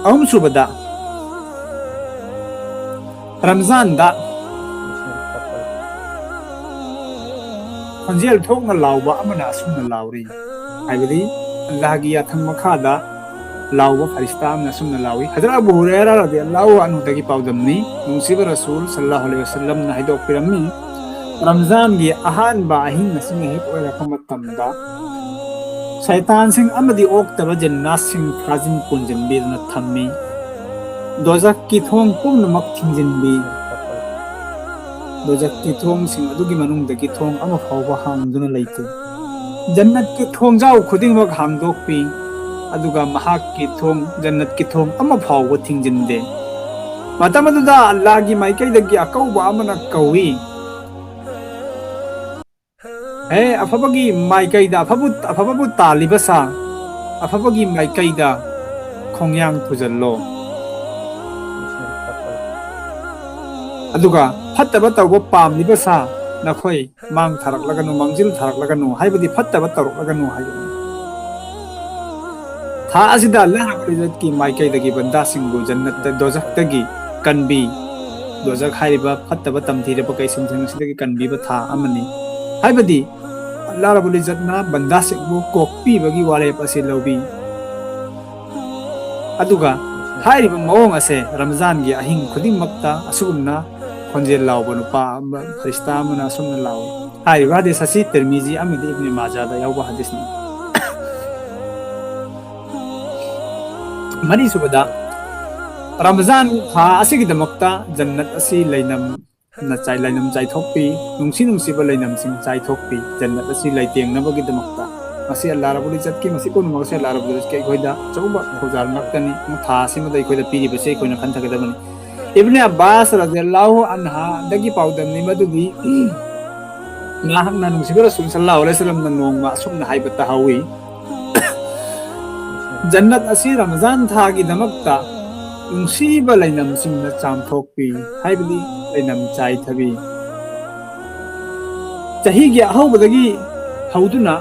ꯑꯍꯨꯝꯁꯨꯕꯗ, ꯔꯝꯖꯥꯟꯗ ꯈꯣꯟꯖꯦꯜ ꯊꯣꯛꯅ ꯂꯥꯎꯕ ꯑꯃꯅ ꯑꯁꯨꯝꯅ ꯂꯥꯎꯔꯤ, ꯍꯥꯏꯕꯗꯤ ꯑꯜꯂꯥꯍꯒꯤ ꯌꯥꯊꯪ ꯃꯈꯥꯗ ꯂꯥꯎꯕ ꯐꯔꯤꯁꯇꯥ ꯑꯃꯅ ꯑꯁꯨꯝꯅ ꯂꯥꯎꯏ꯫ ꯍꯖꯔꯠ ꯑꯕꯨ ꯍꯨꯔꯦꯔꯥ ꯔꯗꯤꯌꯜꯂꯥꯍꯨ ꯑꯟꯍꯨꯗꯒꯤ ꯄꯥꯎꯗꯝꯅꯤ, ꯅꯨꯡꯁꯤꯕ ꯔꯁꯨꯜ ꯁꯜꯂꯥꯍꯨ ꯑꯂꯩꯍꯤ ꯋꯥꯁꯜꯂꯝꯅ ꯍꯥꯏꯗꯣꯛꯄꯤꯔꯝꯃꯤ, ꯔꯝꯖꯥꯟꯒꯤ ꯑꯍꯥꯟꯕ ꯑꯍꯤꯡ ꯑꯁꯤꯅ ꯍꯦꯛ ꯑꯣꯏꯔꯛꯄ ꯃꯇꯝꯗ ꯁꯩꯇꯥꯟꯁꯤꯡ ꯑꯃꯗꯤ ꯑꯣꯛꯇꯕ ꯖꯤꯟꯅꯥꯠꯁꯤꯡ ꯐꯥꯖꯤꯟ ꯄꯨꯟꯁꯤꯟꯕꯤꯗꯨꯅ ꯊꯝꯃꯤ꯫ ꯗꯣꯖꯈꯀꯤ ꯊꯣꯡ ꯄꯨꯝꯅꯃꯛ ꯊꯤꯡꯖꯤꯟꯕꯤ꯫ ꯗꯣꯖꯈꯀꯤ ꯊꯣꯡꯁꯤꯡ ꯑꯗꯨꯒꯤ ꯃꯅꯨꯡꯗꯒꯤ ꯊꯣꯡ ꯑꯃ ꯐꯥꯎꯕ ꯍꯥꯡꯗꯨꯅ ꯂꯩꯇꯦ꯫ ꯖꯟꯅꯠꯀꯤ ꯊꯣꯡꯖꯥꯎ ꯈꯨꯗꯤꯡꯃꯛ ꯍꯥꯡꯗꯣꯛꯄꯤ, ꯑꯗꯨꯒ ꯃꯍꯥꯛꯀꯤ ꯊꯣꯡ, ꯖꯟꯅꯠꯀꯤ ꯊꯣꯡ ꯑꯃ ꯐꯥꯎꯕ ꯊꯤꯡꯖꯤꯟꯗꯦ꯫ ꯃꯇꯝ ꯑꯗꯨꯗ ꯑꯜꯂꯥꯍꯒꯤ ꯃꯥꯏꯀꯩꯗꯒꯤ ꯑꯀꯧꯕ ꯑꯃꯅ ꯀꯧꯏ, "ꯍꯦ ꯑꯐꯕꯒꯤ ꯃꯥꯏꯀꯩꯗ, ꯑꯐꯕ, ꯑꯐꯕꯕꯨ ꯇꯥꯜꯂꯤꯕ ꯁꯥ, ꯑꯐꯕꯒꯤ ꯃꯥꯏꯀꯩꯗ ꯈꯣꯡꯌꯥꯡ ꯊꯨꯖꯜꯂꯣ꯫ ꯑꯗꯨꯒ ꯐꯠꯇꯕ ꯇꯧꯕ ꯄꯥꯝꯂꯤꯕ ꯁꯥ, ꯅꯈꯣꯏ ꯃꯥꯡ ꯊꯥꯔꯛꯂꯒꯅꯨ, ꯃꯥꯡꯖꯤꯜ ꯊꯥꯔꯛꯂꯒꯅꯨ, ꯍꯥꯏꯕꯗꯤ ꯐꯠꯇꯕ ꯇꯧꯔꯛꯂꯒꯅꯨ" ꯍꯥꯏꯕꯅꯤ꯫ ꯊꯥ ꯑꯁꯤꯗ ꯑꯜꯂꯥꯍ ꯔꯕꯨꯜ ꯏꯖꯠꯀꯤ ꯃꯥꯏꯀꯩꯗꯒꯤ ꯕꯟꯗꯥꯁꯤꯡꯕꯨ ꯖꯟꯅꯠꯇ, ꯗꯣꯖꯈꯇꯒꯤ ꯀꯟꯕꯤ꯫ ꯗꯣꯖꯈ ꯍꯥꯏꯔꯤꯕ ꯐꯠꯇꯕ ꯇꯝꯊꯤꯔꯕ ꯀꯩꯁꯨꯝꯁꯪ ꯑꯁꯤꯗꯒꯤ ꯀꯟꯕꯤꯕ ꯊꯥ ꯑꯃꯅꯤ꯫ ꯍꯥꯏꯕꯗꯤ ꯑꯜꯂꯥꯍ ꯔꯕꯨꯜ ꯏꯖꯠꯅ ꯕꯟꯗꯥꯁꯤꯡꯕꯨ ꯀꯣꯛꯄꯤꯕꯒꯤ ꯋꯥꯔꯦꯞ ꯑꯁꯤ ꯂꯧꯕꯤ꯫ ꯑꯗꯨꯒ ꯍꯥꯏꯔꯤꯕ ꯃꯑꯣꯡ ꯑꯁꯦ ꯔꯝꯖꯥꯟꯒꯤ ꯑꯍꯤꯡ ꯈꯨꯗꯤꯡꯃꯛꯇ ꯑꯁꯤꯒꯨꯝꯅ ꯈꯣꯟꯖꯦꯜ ꯂꯥꯎꯕ ꯅꯨꯄꯥ ꯑꯃ, ꯐꯔꯤꯁꯇꯥ ꯑꯃꯅ ꯑꯁꯨꯝꯅ ꯂꯥꯎꯏ꯫ ꯍꯥꯏꯔꯤꯕ ꯍꯗꯤꯁ ꯑꯁꯤ ꯇꯤꯔꯃꯤꯖꯤ ꯑꯃꯗꯤ ꯏꯕꯅꯦ ꯃꯥꯖꯥꯗ ꯌꯥꯎꯕ ꯍꯗꯤꯁꯅꯤ꯫ ꯃꯔꯤꯁꯨꯕꯗ, ꯔꯃꯖꯥꯟ ꯊꯥ ꯑꯁꯤꯒꯤꯗꯃꯛꯇ ꯖꯟꯅꯠ ꯑꯁꯤ ꯂꯩꯅꯝꯅ ꯆꯥꯏ-, ꯂꯩꯅꯝ ꯆꯥꯏꯊꯣꯛꯄꯤ, ꯅꯨꯡꯁꯤ ꯅꯨꯡꯁꯤꯕ ꯂꯩꯅꯝꯁꯤꯡ ꯆꯥꯏꯊꯣꯛꯄꯤ, ꯖꯟꯅꯠ ꯑꯁꯤ ꯂꯩꯇꯦꯡꯅꯕꯒꯤꯗꯃꯛꯇ꯫ ꯃꯁꯤ ꯑꯜꯂꯥ ꯔꯕꯨꯜ ꯏꯖꯠꯀꯤ, ꯃꯁꯤ ꯄꯨꯝꯅꯃꯛ ꯑꯁꯤ ꯑꯜꯂꯥ ꯔꯕꯨꯜ ꯏꯖꯠꯀꯤ ꯑꯩꯈꯣꯏꯗ ꯑꯆꯧꯕ ꯊꯧꯖꯥꯜ ꯉꯥꯛꯇꯅꯤ꯫ ꯊꯥ ꯑꯁꯤꯃꯗ ꯑꯩꯈꯣꯏꯗ ꯄꯤꯔꯤꯕꯁꯤ ꯑꯩꯈꯣꯏꯅ ꯈꯟꯊꯒꯗꯕꯅꯤ꯫ ꯏꯕꯅꯦ ꯑꯕꯥꯁ ꯔꯗꯤꯌꯜꯂꯥꯍꯨ ꯑꯟꯍꯥꯗꯒꯤ ꯄꯥꯎꯗꯝꯃꯤ ꯃꯗꯨꯗꯤ, ꯃꯍꯥꯛꯅ ꯅꯨꯡꯁꯤꯕ ꯔꯁꯨꯜ ꯁꯜꯂꯥꯍꯨ ꯑꯂꯩꯍꯤ ꯋꯁꯜꯂꯝꯅ ꯅꯣꯡꯃ ꯑꯁꯨꯝꯅ ꯍꯥꯏꯕ ꯇꯥꯍꯧꯏ, "ꯖꯟꯅꯠ ꯑꯁꯤ ꯔꯃꯖꯥꯟ ꯊꯥꯒꯤꯗꯃꯛꯇ ꯅꯨꯡꯁꯤꯕ ꯂꯩꯅꯝꯁꯤꯡꯅ ꯆꯥꯝꯊꯣꯛꯄꯤ", ꯍꯥꯏꯕꯗꯤ ꯂꯩꯅꯝ ꯆꯥꯏꯊꯕꯤ꯫ ꯆꯍꯤꯒꯤ ꯑꯍꯧꯕꯗꯒꯤ ꯍꯧꯗꯨꯅ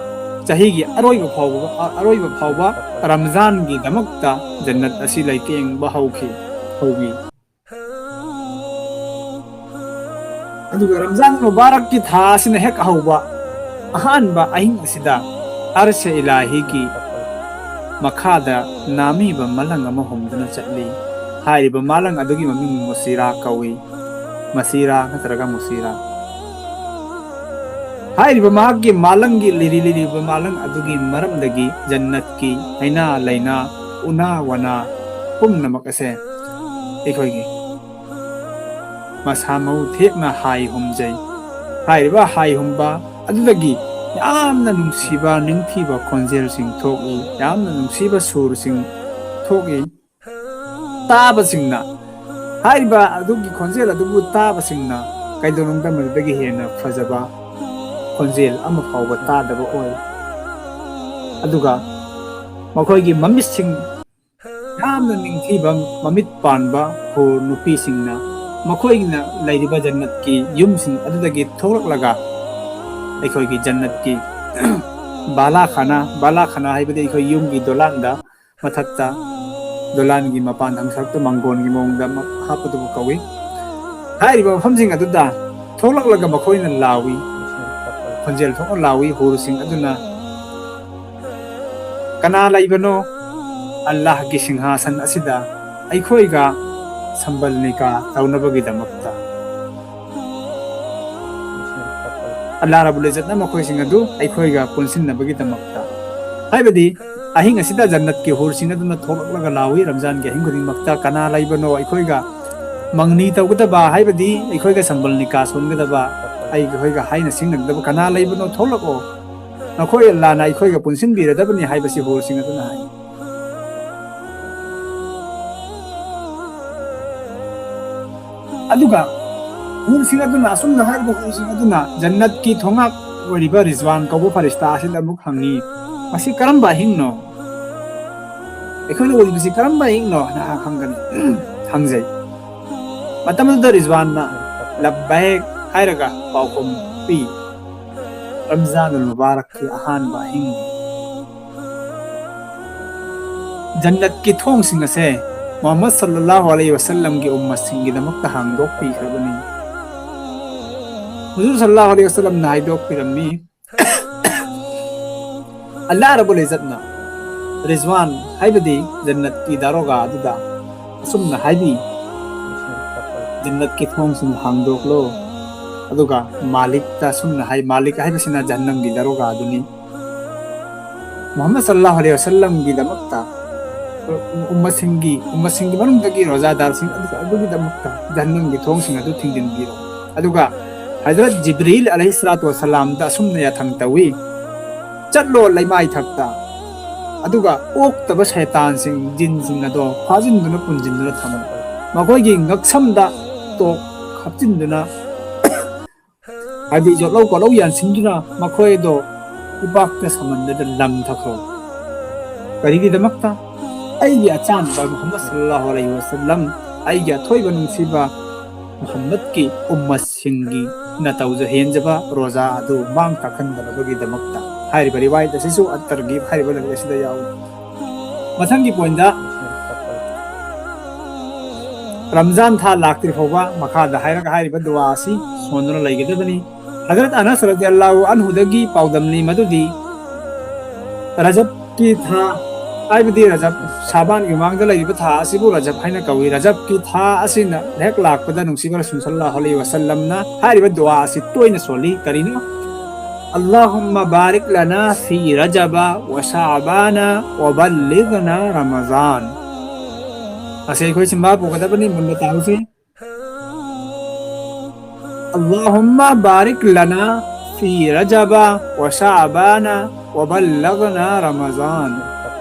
ꯆꯍꯤꯒꯤ ꯑꯔꯣꯏꯕ ꯐꯥꯎꯕ, ꯑꯔꯣꯏꯕ ꯐꯥꯎꯕ ꯔꯝꯖꯥꯟꯒꯤꯗꯃꯛꯇ ꯖꯟꯅꯠ ꯑꯁꯤ ꯂꯩꯇꯦꯡꯕ ꯍꯧꯈꯤ, ꯍꯧꯈꯤ꯫ ꯑꯗꯨꯒ ꯔꯝꯖꯥꯟ ꯃꯨꯕꯥꯔꯛꯀꯤ ꯊꯥ ꯑꯁꯤꯅ ꯍꯦꯛ ꯍꯧꯕ ꯑꯍꯥꯟꯕ ꯑꯍꯤꯡ ꯑꯁꯤꯗ ꯑꯔꯁ ꯏꯂꯥꯍꯤꯒꯤ ꯃꯈꯥꯗ ꯅꯥꯃꯤꯕ ꯃꯂꯪ ꯑꯃ ꯍꯣꯝꯗꯨꯅ ꯆꯠꯂꯤ꯫ ꯍꯥꯏꯔꯤꯕ ꯃꯥꯂꯪ ꯑꯗꯨꯒꯤ ꯃꯃꯤꯡ ꯃꯨꯁꯤꯔꯥ ꯀꯧꯏ꯫ ꯃꯁꯤꯔꯥ ꯅꯠꯇ꯭ꯔꯒ ꯃꯨꯁꯤꯔꯥ꯫ ꯍꯥꯏꯔꯤꯕ ꯃꯍꯥꯛꯀꯤ ꯃꯥꯂꯪꯒꯤ ꯂꯤꯔꯤ ꯂꯤꯔꯤꯕ ꯃꯥꯂꯪ ꯑꯗꯨꯒꯤ ꯃꯔꯝꯗꯒꯤ ꯖꯟꯅꯠꯀꯤ ꯍꯩꯅꯥ ꯂꯩꯅꯥ, ꯎꯅꯥ ꯋꯥꯅꯥ ꯄꯨꯝꯅꯃꯛ ꯑꯁꯦ ꯑꯩꯈꯣꯏꯒꯤ ꯃꯁꯥ ꯃꯎ ꯊꯦꯛꯅ ꯍꯥꯏ ꯍꯨꯝꯖꯩ꯫ ꯍꯥꯏꯔꯤꯕ ꯍꯥꯏ ꯍꯨꯝꯕ ꯑꯗꯨꯗꯒꯤ ꯌꯥꯝꯅ ꯅꯨꯡꯁꯤꯕ ꯅꯤꯡꯊꯤꯕ ꯈꯣꯟꯖꯦꯜꯁꯤꯡ ꯊꯣꯛꯏ, ꯌꯥꯝꯅ ꯅꯨꯡꯁꯤꯕ ꯁꯨꯔꯁꯤꯡ ꯊꯣꯛꯏ꯫ ꯇꯥꯕꯁꯤꯡꯅ, ꯍꯥꯏꯔꯤꯕ ꯑꯗꯨꯒꯤ ꯈꯣꯟꯖꯦꯜ ꯑꯗꯨꯕꯨ ꯇꯥꯕꯁꯤꯡꯅ ꯀꯩꯗꯧꯅꯨꯡꯗ ꯃꯗꯨꯗꯒꯤ ꯍꯦꯟꯅ ꯐꯖꯕ ꯈꯣꯟꯖꯦꯜ ꯑꯃ ꯐꯥꯎꯕ ꯇꯥꯗꯕ ꯑꯣꯏ꯫ ꯑꯗꯨꯒ ꯃꯈꯣꯏꯒꯤ ꯃꯃꯤꯠꯁꯤꯡ, ꯌꯥꯝꯅ ꯅꯤꯡꯊꯤꯕ ꯃꯃꯤꯠ ꯄꯥꯟꯕ ꯍꯨꯔ ꯅꯨꯄꯤꯁꯤꯡꯅ ꯃꯈꯣꯏꯅ ꯂꯩꯔꯤꯕ ꯖꯟꯅꯠꯀꯤ ꯌꯨꯝꯁꯤꯡ ꯑꯗꯨꯗꯒꯤ ꯊꯣꯛꯂꯛꯂꯒ ꯑꯩꯈꯣꯏꯒꯤ ꯖꯟꯅꯠꯀꯤ ꯕꯥꯂꯥꯈꯥꯅꯥ, ꯕꯥꯂꯥꯈꯥꯅꯥ ꯍꯥꯏꯕꯗꯤ ꯑꯩꯈꯣꯏ ꯌꯨꯝꯒꯤ ꯗꯣꯂꯥꯟꯗ, ꯃꯊꯛꯇ ꯗꯣꯂꯥꯟꯒꯤ ꯃꯄꯥꯟ ꯊꯪ ꯁꯔꯨꯛꯇ ꯃꯪꯒꯣꯟꯒꯤ ꯃꯑꯣꯡꯗ ꯑꯃ ꯍꯥꯞꯄꯗꯨꯕꯨ ꯀꯧꯏ꯫ ꯍꯥꯏꯔꯤꯕ ꯃꯐꯝꯁꯤꯡ ꯑꯗꯨꯗ ꯊꯣꯛꯂꯛꯂꯒ ꯃꯈꯣꯏꯅ ꯂꯥꯎꯏ, ꯈꯣꯟꯖꯦꯜ ꯊꯣꯛꯅ ꯂꯥꯎꯏ ꯍꯨꯔꯁꯤꯡ ꯑꯗꯨꯅ, "ꯀꯅꯥ ꯂꯩꯕꯅꯣ ꯑꯜꯂꯥꯍꯒꯤ ꯁꯤꯡꯍꯥꯁꯟ ꯑꯁꯤꯗ ꯑꯩꯈꯣꯏꯒ ꯁꯝꯕꯜ ꯅꯤꯀꯥ ꯇꯧꯅꯕꯒꯤꯗꯃꯛꯇ?" ꯑꯜꯂꯥ ꯔꯕꯨꯜ ꯏꯖꯠꯅ ꯃꯈꯣꯏꯁꯤꯡ ꯑꯗꯨ ꯑꯩꯈꯣꯏꯒ ꯄꯨꯟꯁꯤꯟꯅꯕꯒꯤꯗꯃꯛꯇ, ꯍꯥꯏꯕꯗꯤ ꯑꯍꯤꯡ ꯑꯁꯤꯗ ꯖꯟꯅꯠꯀꯤ ꯍꯨꯔꯁꯤꯡ ꯑꯗꯨꯅ ꯊꯣꯛꯂꯛꯂꯒ ꯂꯥꯎꯏ, ꯔꯝꯖꯥꯟꯒꯤ ꯑꯍꯤꯡ ꯈꯨꯗꯤꯡꯃꯛꯇ, "ꯀꯅꯥ ꯂꯩꯕꯅꯣ ꯑꯩꯈꯣꯏꯒ ꯃꯪꯅꯤ ꯇꯧꯒꯗꯕ, ꯍꯥꯏꯕꯗꯤ ꯑꯩꯈꯣꯏꯒ ꯁꯝꯕꯜ ꯅꯤꯀꯥ ꯁꯣꯟꯒꯗꯕ, ꯑꯩꯈꯣꯏꯒ ꯍꯥꯏꯅ ꯁꯤꯡꯅꯒꯗꯕ ꯀꯅꯥ ꯂꯩꯕꯅꯣ? ꯊꯣꯛꯂꯛꯑꯣ, ꯃꯈꯣꯏ ꯑꯜꯂꯥꯅ ꯑꯩꯈꯣꯏꯒ ꯄꯨꯟꯁꯤꯟꯕꯤꯔꯗꯕꯅꯤ ꯍꯥꯏꯕꯁꯤ ꯍꯨꯔꯁꯤꯡ ꯑꯗꯨꯅ ꯍꯥꯏ꯫ ꯑꯗꯨꯒ ꯍꯨꯔꯁꯤꯡ ꯑꯗꯨꯅ, ꯑꯁꯨꯝꯅ ꯍꯥꯏꯔꯤꯕ ꯍꯨꯔꯁꯤꯡ ꯑꯗꯨꯅ ꯖꯟꯅꯠꯀꯤ ꯊꯣꯡꯉꯥꯛ ꯑꯣꯏꯔꯤꯕ ꯔꯤꯖꯋꯥꯟ ꯀꯧꯕ ꯐꯔꯤꯁꯇꯥ ꯑꯁꯤꯗ ꯑꯃꯨꯛ ꯍꯪꯉꯤ, "ꯃꯁꯤ ꯀꯔꯝꯕ ꯑꯍꯤꯡꯅꯣ? ꯑꯩꯈꯣꯏꯅ ꯎꯔꯤꯕꯁꯤ ꯀꯔꯝꯕ ꯑꯍꯤꯡꯅꯣ?" ꯍꯥꯏꯅ ꯍꯪꯒꯅꯤ, ꯍꯪꯖꯩ꯫ ꯃꯇꯝ ꯑꯗꯨꯗ ꯔꯤꯖꯋꯥꯟꯅ "ꯂꯕꯕꯩꯛ" ꯍꯥꯏꯔꯒ ꯄꯥꯎꯈꯨꯝ ꯄꯤ, "ꯔꯝꯖꯥꯅꯨꯜ ꯃꯨꯕꯥꯔꯛꯀꯤ ꯑꯍꯥꯟꯕ ꯑꯍꯤꯡꯅꯤ꯫ ꯖꯟꯅꯠꯀꯤ ꯊꯣꯡꯁꯤꯡ ꯑꯁꯦ ꯃꯨꯍꯝꯃꯗ ꯁꯜꯂꯜꯂꯥꯍꯨ ꯑꯂꯩꯍꯤ ꯋꯁꯜꯂꯝꯒꯤ ꯎꯝꯃꯠꯁꯤꯡꯒꯤꯗꯃꯛꯇ ꯍꯥꯡꯗꯣꯛꯄꯤꯈ꯭ꯔꯕꯅꯤ꯫" ꯍꯨꯖꯨꯔ ꯁꯜꯂꯜꯂꯥꯍꯨ ꯑꯂꯩꯍꯤ ꯋꯁꯜꯂꯝꯅ ꯍꯥꯏꯗꯣꯛꯄꯤꯔꯝꯃꯤ, ꯑꯜꯂꯥꯍ ꯔꯕꯨꯜ ꯏꯖꯠꯅ ꯔꯤꯖꯋꯥꯟ, ꯍꯥꯏꯕꯗꯤ ꯖꯟꯅꯠꯀꯤ ꯗꯥꯔꯣꯒꯥ ꯑꯗꯨꯗ ꯑꯁꯨꯝꯅ ꯍꯥꯏꯕꯤ, "ꯖꯟꯅꯠꯀꯤ ꯊꯣꯡꯁꯤꯡ ꯍꯥꯡꯗꯣꯛꯂꯣ꯫" ꯑꯗꯨꯒ ꯃꯥꯂꯤꯛꯇ ꯑꯁꯨꯝꯅ ꯍꯥꯏ, ꯃꯥꯂꯤꯛ ꯍꯥꯏꯕꯁꯤꯅ ꯖꯍꯟꯅꯝꯒꯤ ꯗꯥꯔꯣꯒꯥ ꯑꯗꯨꯅꯤ꯫ ꯃꯨꯍꯝꯃꯗ ꯁꯜꯂꯜꯂꯥꯍꯨ ꯑꯂꯩꯍꯤ ꯋꯁꯜꯂꯝꯒꯤꯗꯃꯛꯇ, ꯎꯝꯃꯠꯁꯤꯡꯒꯤ, ꯎꯝꯃꯠꯁꯤꯡꯒꯤ ꯃꯅꯨꯡꯗꯒꯤ ꯔꯣꯖꯥꯗꯥꯔꯁꯤꯡ ꯑꯗꯨ, ꯑꯗꯨꯒꯤꯗꯃꯛꯇ ꯖꯍꯟꯅꯝꯒꯤ ꯊꯣꯡꯁꯤꯡ ꯑꯗꯨ ꯊꯤꯡꯖꯤꯟꯕꯤꯔꯣ꯫ ꯑꯗꯨꯒ ꯍꯖꯔꯠ ꯖꯤꯕ꯭ꯔꯤꯜ ꯑꯂꯩꯍꯤ ꯁꯂꯥꯇꯨ ꯋꯁꯂꯥꯝꯗ ꯑꯁꯨꯝꯅ ꯌꯥꯊꯪ ꯇꯧꯏ, "ꯆꯠꯂꯣ ꯂꯩꯃꯥꯏꯊꯛꯇ, ꯑꯗꯨꯒ ꯑꯣꯛꯇꯕ ꯁꯩꯇꯥꯟꯁꯤꯡ, ꯖꯤꯟꯁꯤꯡ ꯑꯗꯣ ꯐꯥꯖꯤꯟꯗꯨꯅ ꯄꯨꯟꯁꯤꯟꯗꯨꯅ ꯊꯝꯃꯨ꯫ ꯃꯈꯣꯏꯒꯤ ꯉꯛꯁꯝꯗ ꯇꯣꯛ ꯍꯥꯞꯆꯤꯟꯗꯨꯅ, ꯍꯥꯏꯗꯤ ꯌꯣꯠꯂꯧ ꯀꯣꯠꯂꯧ ꯌꯥꯟꯁꯤꯟꯗꯨꯅ ꯃꯈꯣꯏꯗꯣ ꯎꯄꯥꯛꯇ ꯁꯝꯍꯟꯗꯨꯅ ꯂꯪꯊꯈꯣ꯫ ꯀꯔꯤꯒꯤꯗꯃꯛꯇ? ꯑꯩꯒꯤ ꯑꯆꯥꯟꯕ ꯃꯨꯍꯝꯃꯗ ꯁꯜꯂꯜꯂꯥꯍꯨ ꯑꯂꯩꯍꯤ ꯋꯁꯜꯂꯝ, ꯑꯩꯒꯤ ꯑꯊꯣꯏꯕ ꯅꯨꯡꯁꯤꯕ ꯃꯨꯍꯝꯃꯗꯀꯤ ꯎꯝꯃꯠꯁꯤꯡꯒꯤ ꯅꯇꯧꯖ ꯍꯦꯟꯖꯕ ꯔꯣꯖꯥ ꯑꯗꯨ ꯃꯥꯡ ꯇꯥꯛꯍꯟꯗꯅꯕꯒꯤꯗꯃꯛꯇ꯫" ꯍꯥꯏꯔꯤꯕ ꯔꯤꯋꯥꯌꯠ ꯑꯁꯤꯁꯨ ꯑꯠ-ꯇꯔꯒꯤꯕ ꯍꯥꯏꯔꯤꯕ ꯂꯥꯏꯔꯤꯛ ꯑꯁꯤꯗ ꯌꯥꯎꯏ꯫ ꯃꯊꯪꯒꯤ ꯄꯣꯏꯟꯗ, ꯔꯝꯖꯥꯟ ꯊꯥ ꯂꯥꯛꯇ꯭ꯔꯤ ꯐꯥꯎꯕ ꯃꯈꯥꯗ ꯍꯥꯏꯔꯒ ꯍꯥꯏꯔꯤꯕ ꯗꯨꯋꯥ ꯑꯁꯤ ꯁꯣꯟꯗꯨꯅ ꯂꯩꯒꯗꯕꯅꯤ꯫ ꯍꯖꯔꯠ ꯑꯅꯁ ꯔꯗꯤꯌꯜꯂꯥꯍꯨ ꯑꯟꯍꯨꯗꯒꯤ ꯄꯥꯎꯗꯝꯂꯤ ꯃꯗꯨꯗꯤ, ꯔꯖꯕꯀꯤ ꯊꯥ, ꯍꯥꯏꯕꯗꯤ ꯔꯖꯕ, ꯁꯥꯕꯥꯟꯒꯤ ꯃꯃꯥꯡꯗ ꯂꯩꯔꯤꯕ ꯊꯥ ꯑꯁꯤꯕꯨ ꯔꯖꯕ ꯍꯥꯏꯅ ꯀꯧꯏ꯫ ꯔꯖꯕꯀꯤ ꯊꯥ ꯑꯁꯤꯅ ꯍꯦꯛ ꯂꯥꯛꯄꯗ ꯅꯨꯡꯁꯤꯕ ꯔꯁꯨꯜ ꯁꯜꯂꯜꯂꯥꯍꯨ ꯑꯂꯩꯍꯤ ꯋꯁꯜꯂꯝꯅ ꯍꯥꯏꯔꯤꯕ ꯗꯨꯋꯥ ꯑꯁꯤ ꯇꯣꯏꯅ ꯁꯣꯜꯂꯤ꯫ ꯀꯔꯤꯅꯣ? "اللهم بارك لنا في رجب وشعبان وبلغنا رمضان." ꯃꯁꯤ ꯑꯩꯈꯣꯏ ꯆꯤꯟꯕꯥ ꯄꯨꯒꯗꯕꯅꯤ, ꯃꯨꯟꯅ ꯇꯥꯍꯧꯁꯤ꯫ "اللهم بارك لنا في رجب وشعبان وبلغنا رمضان.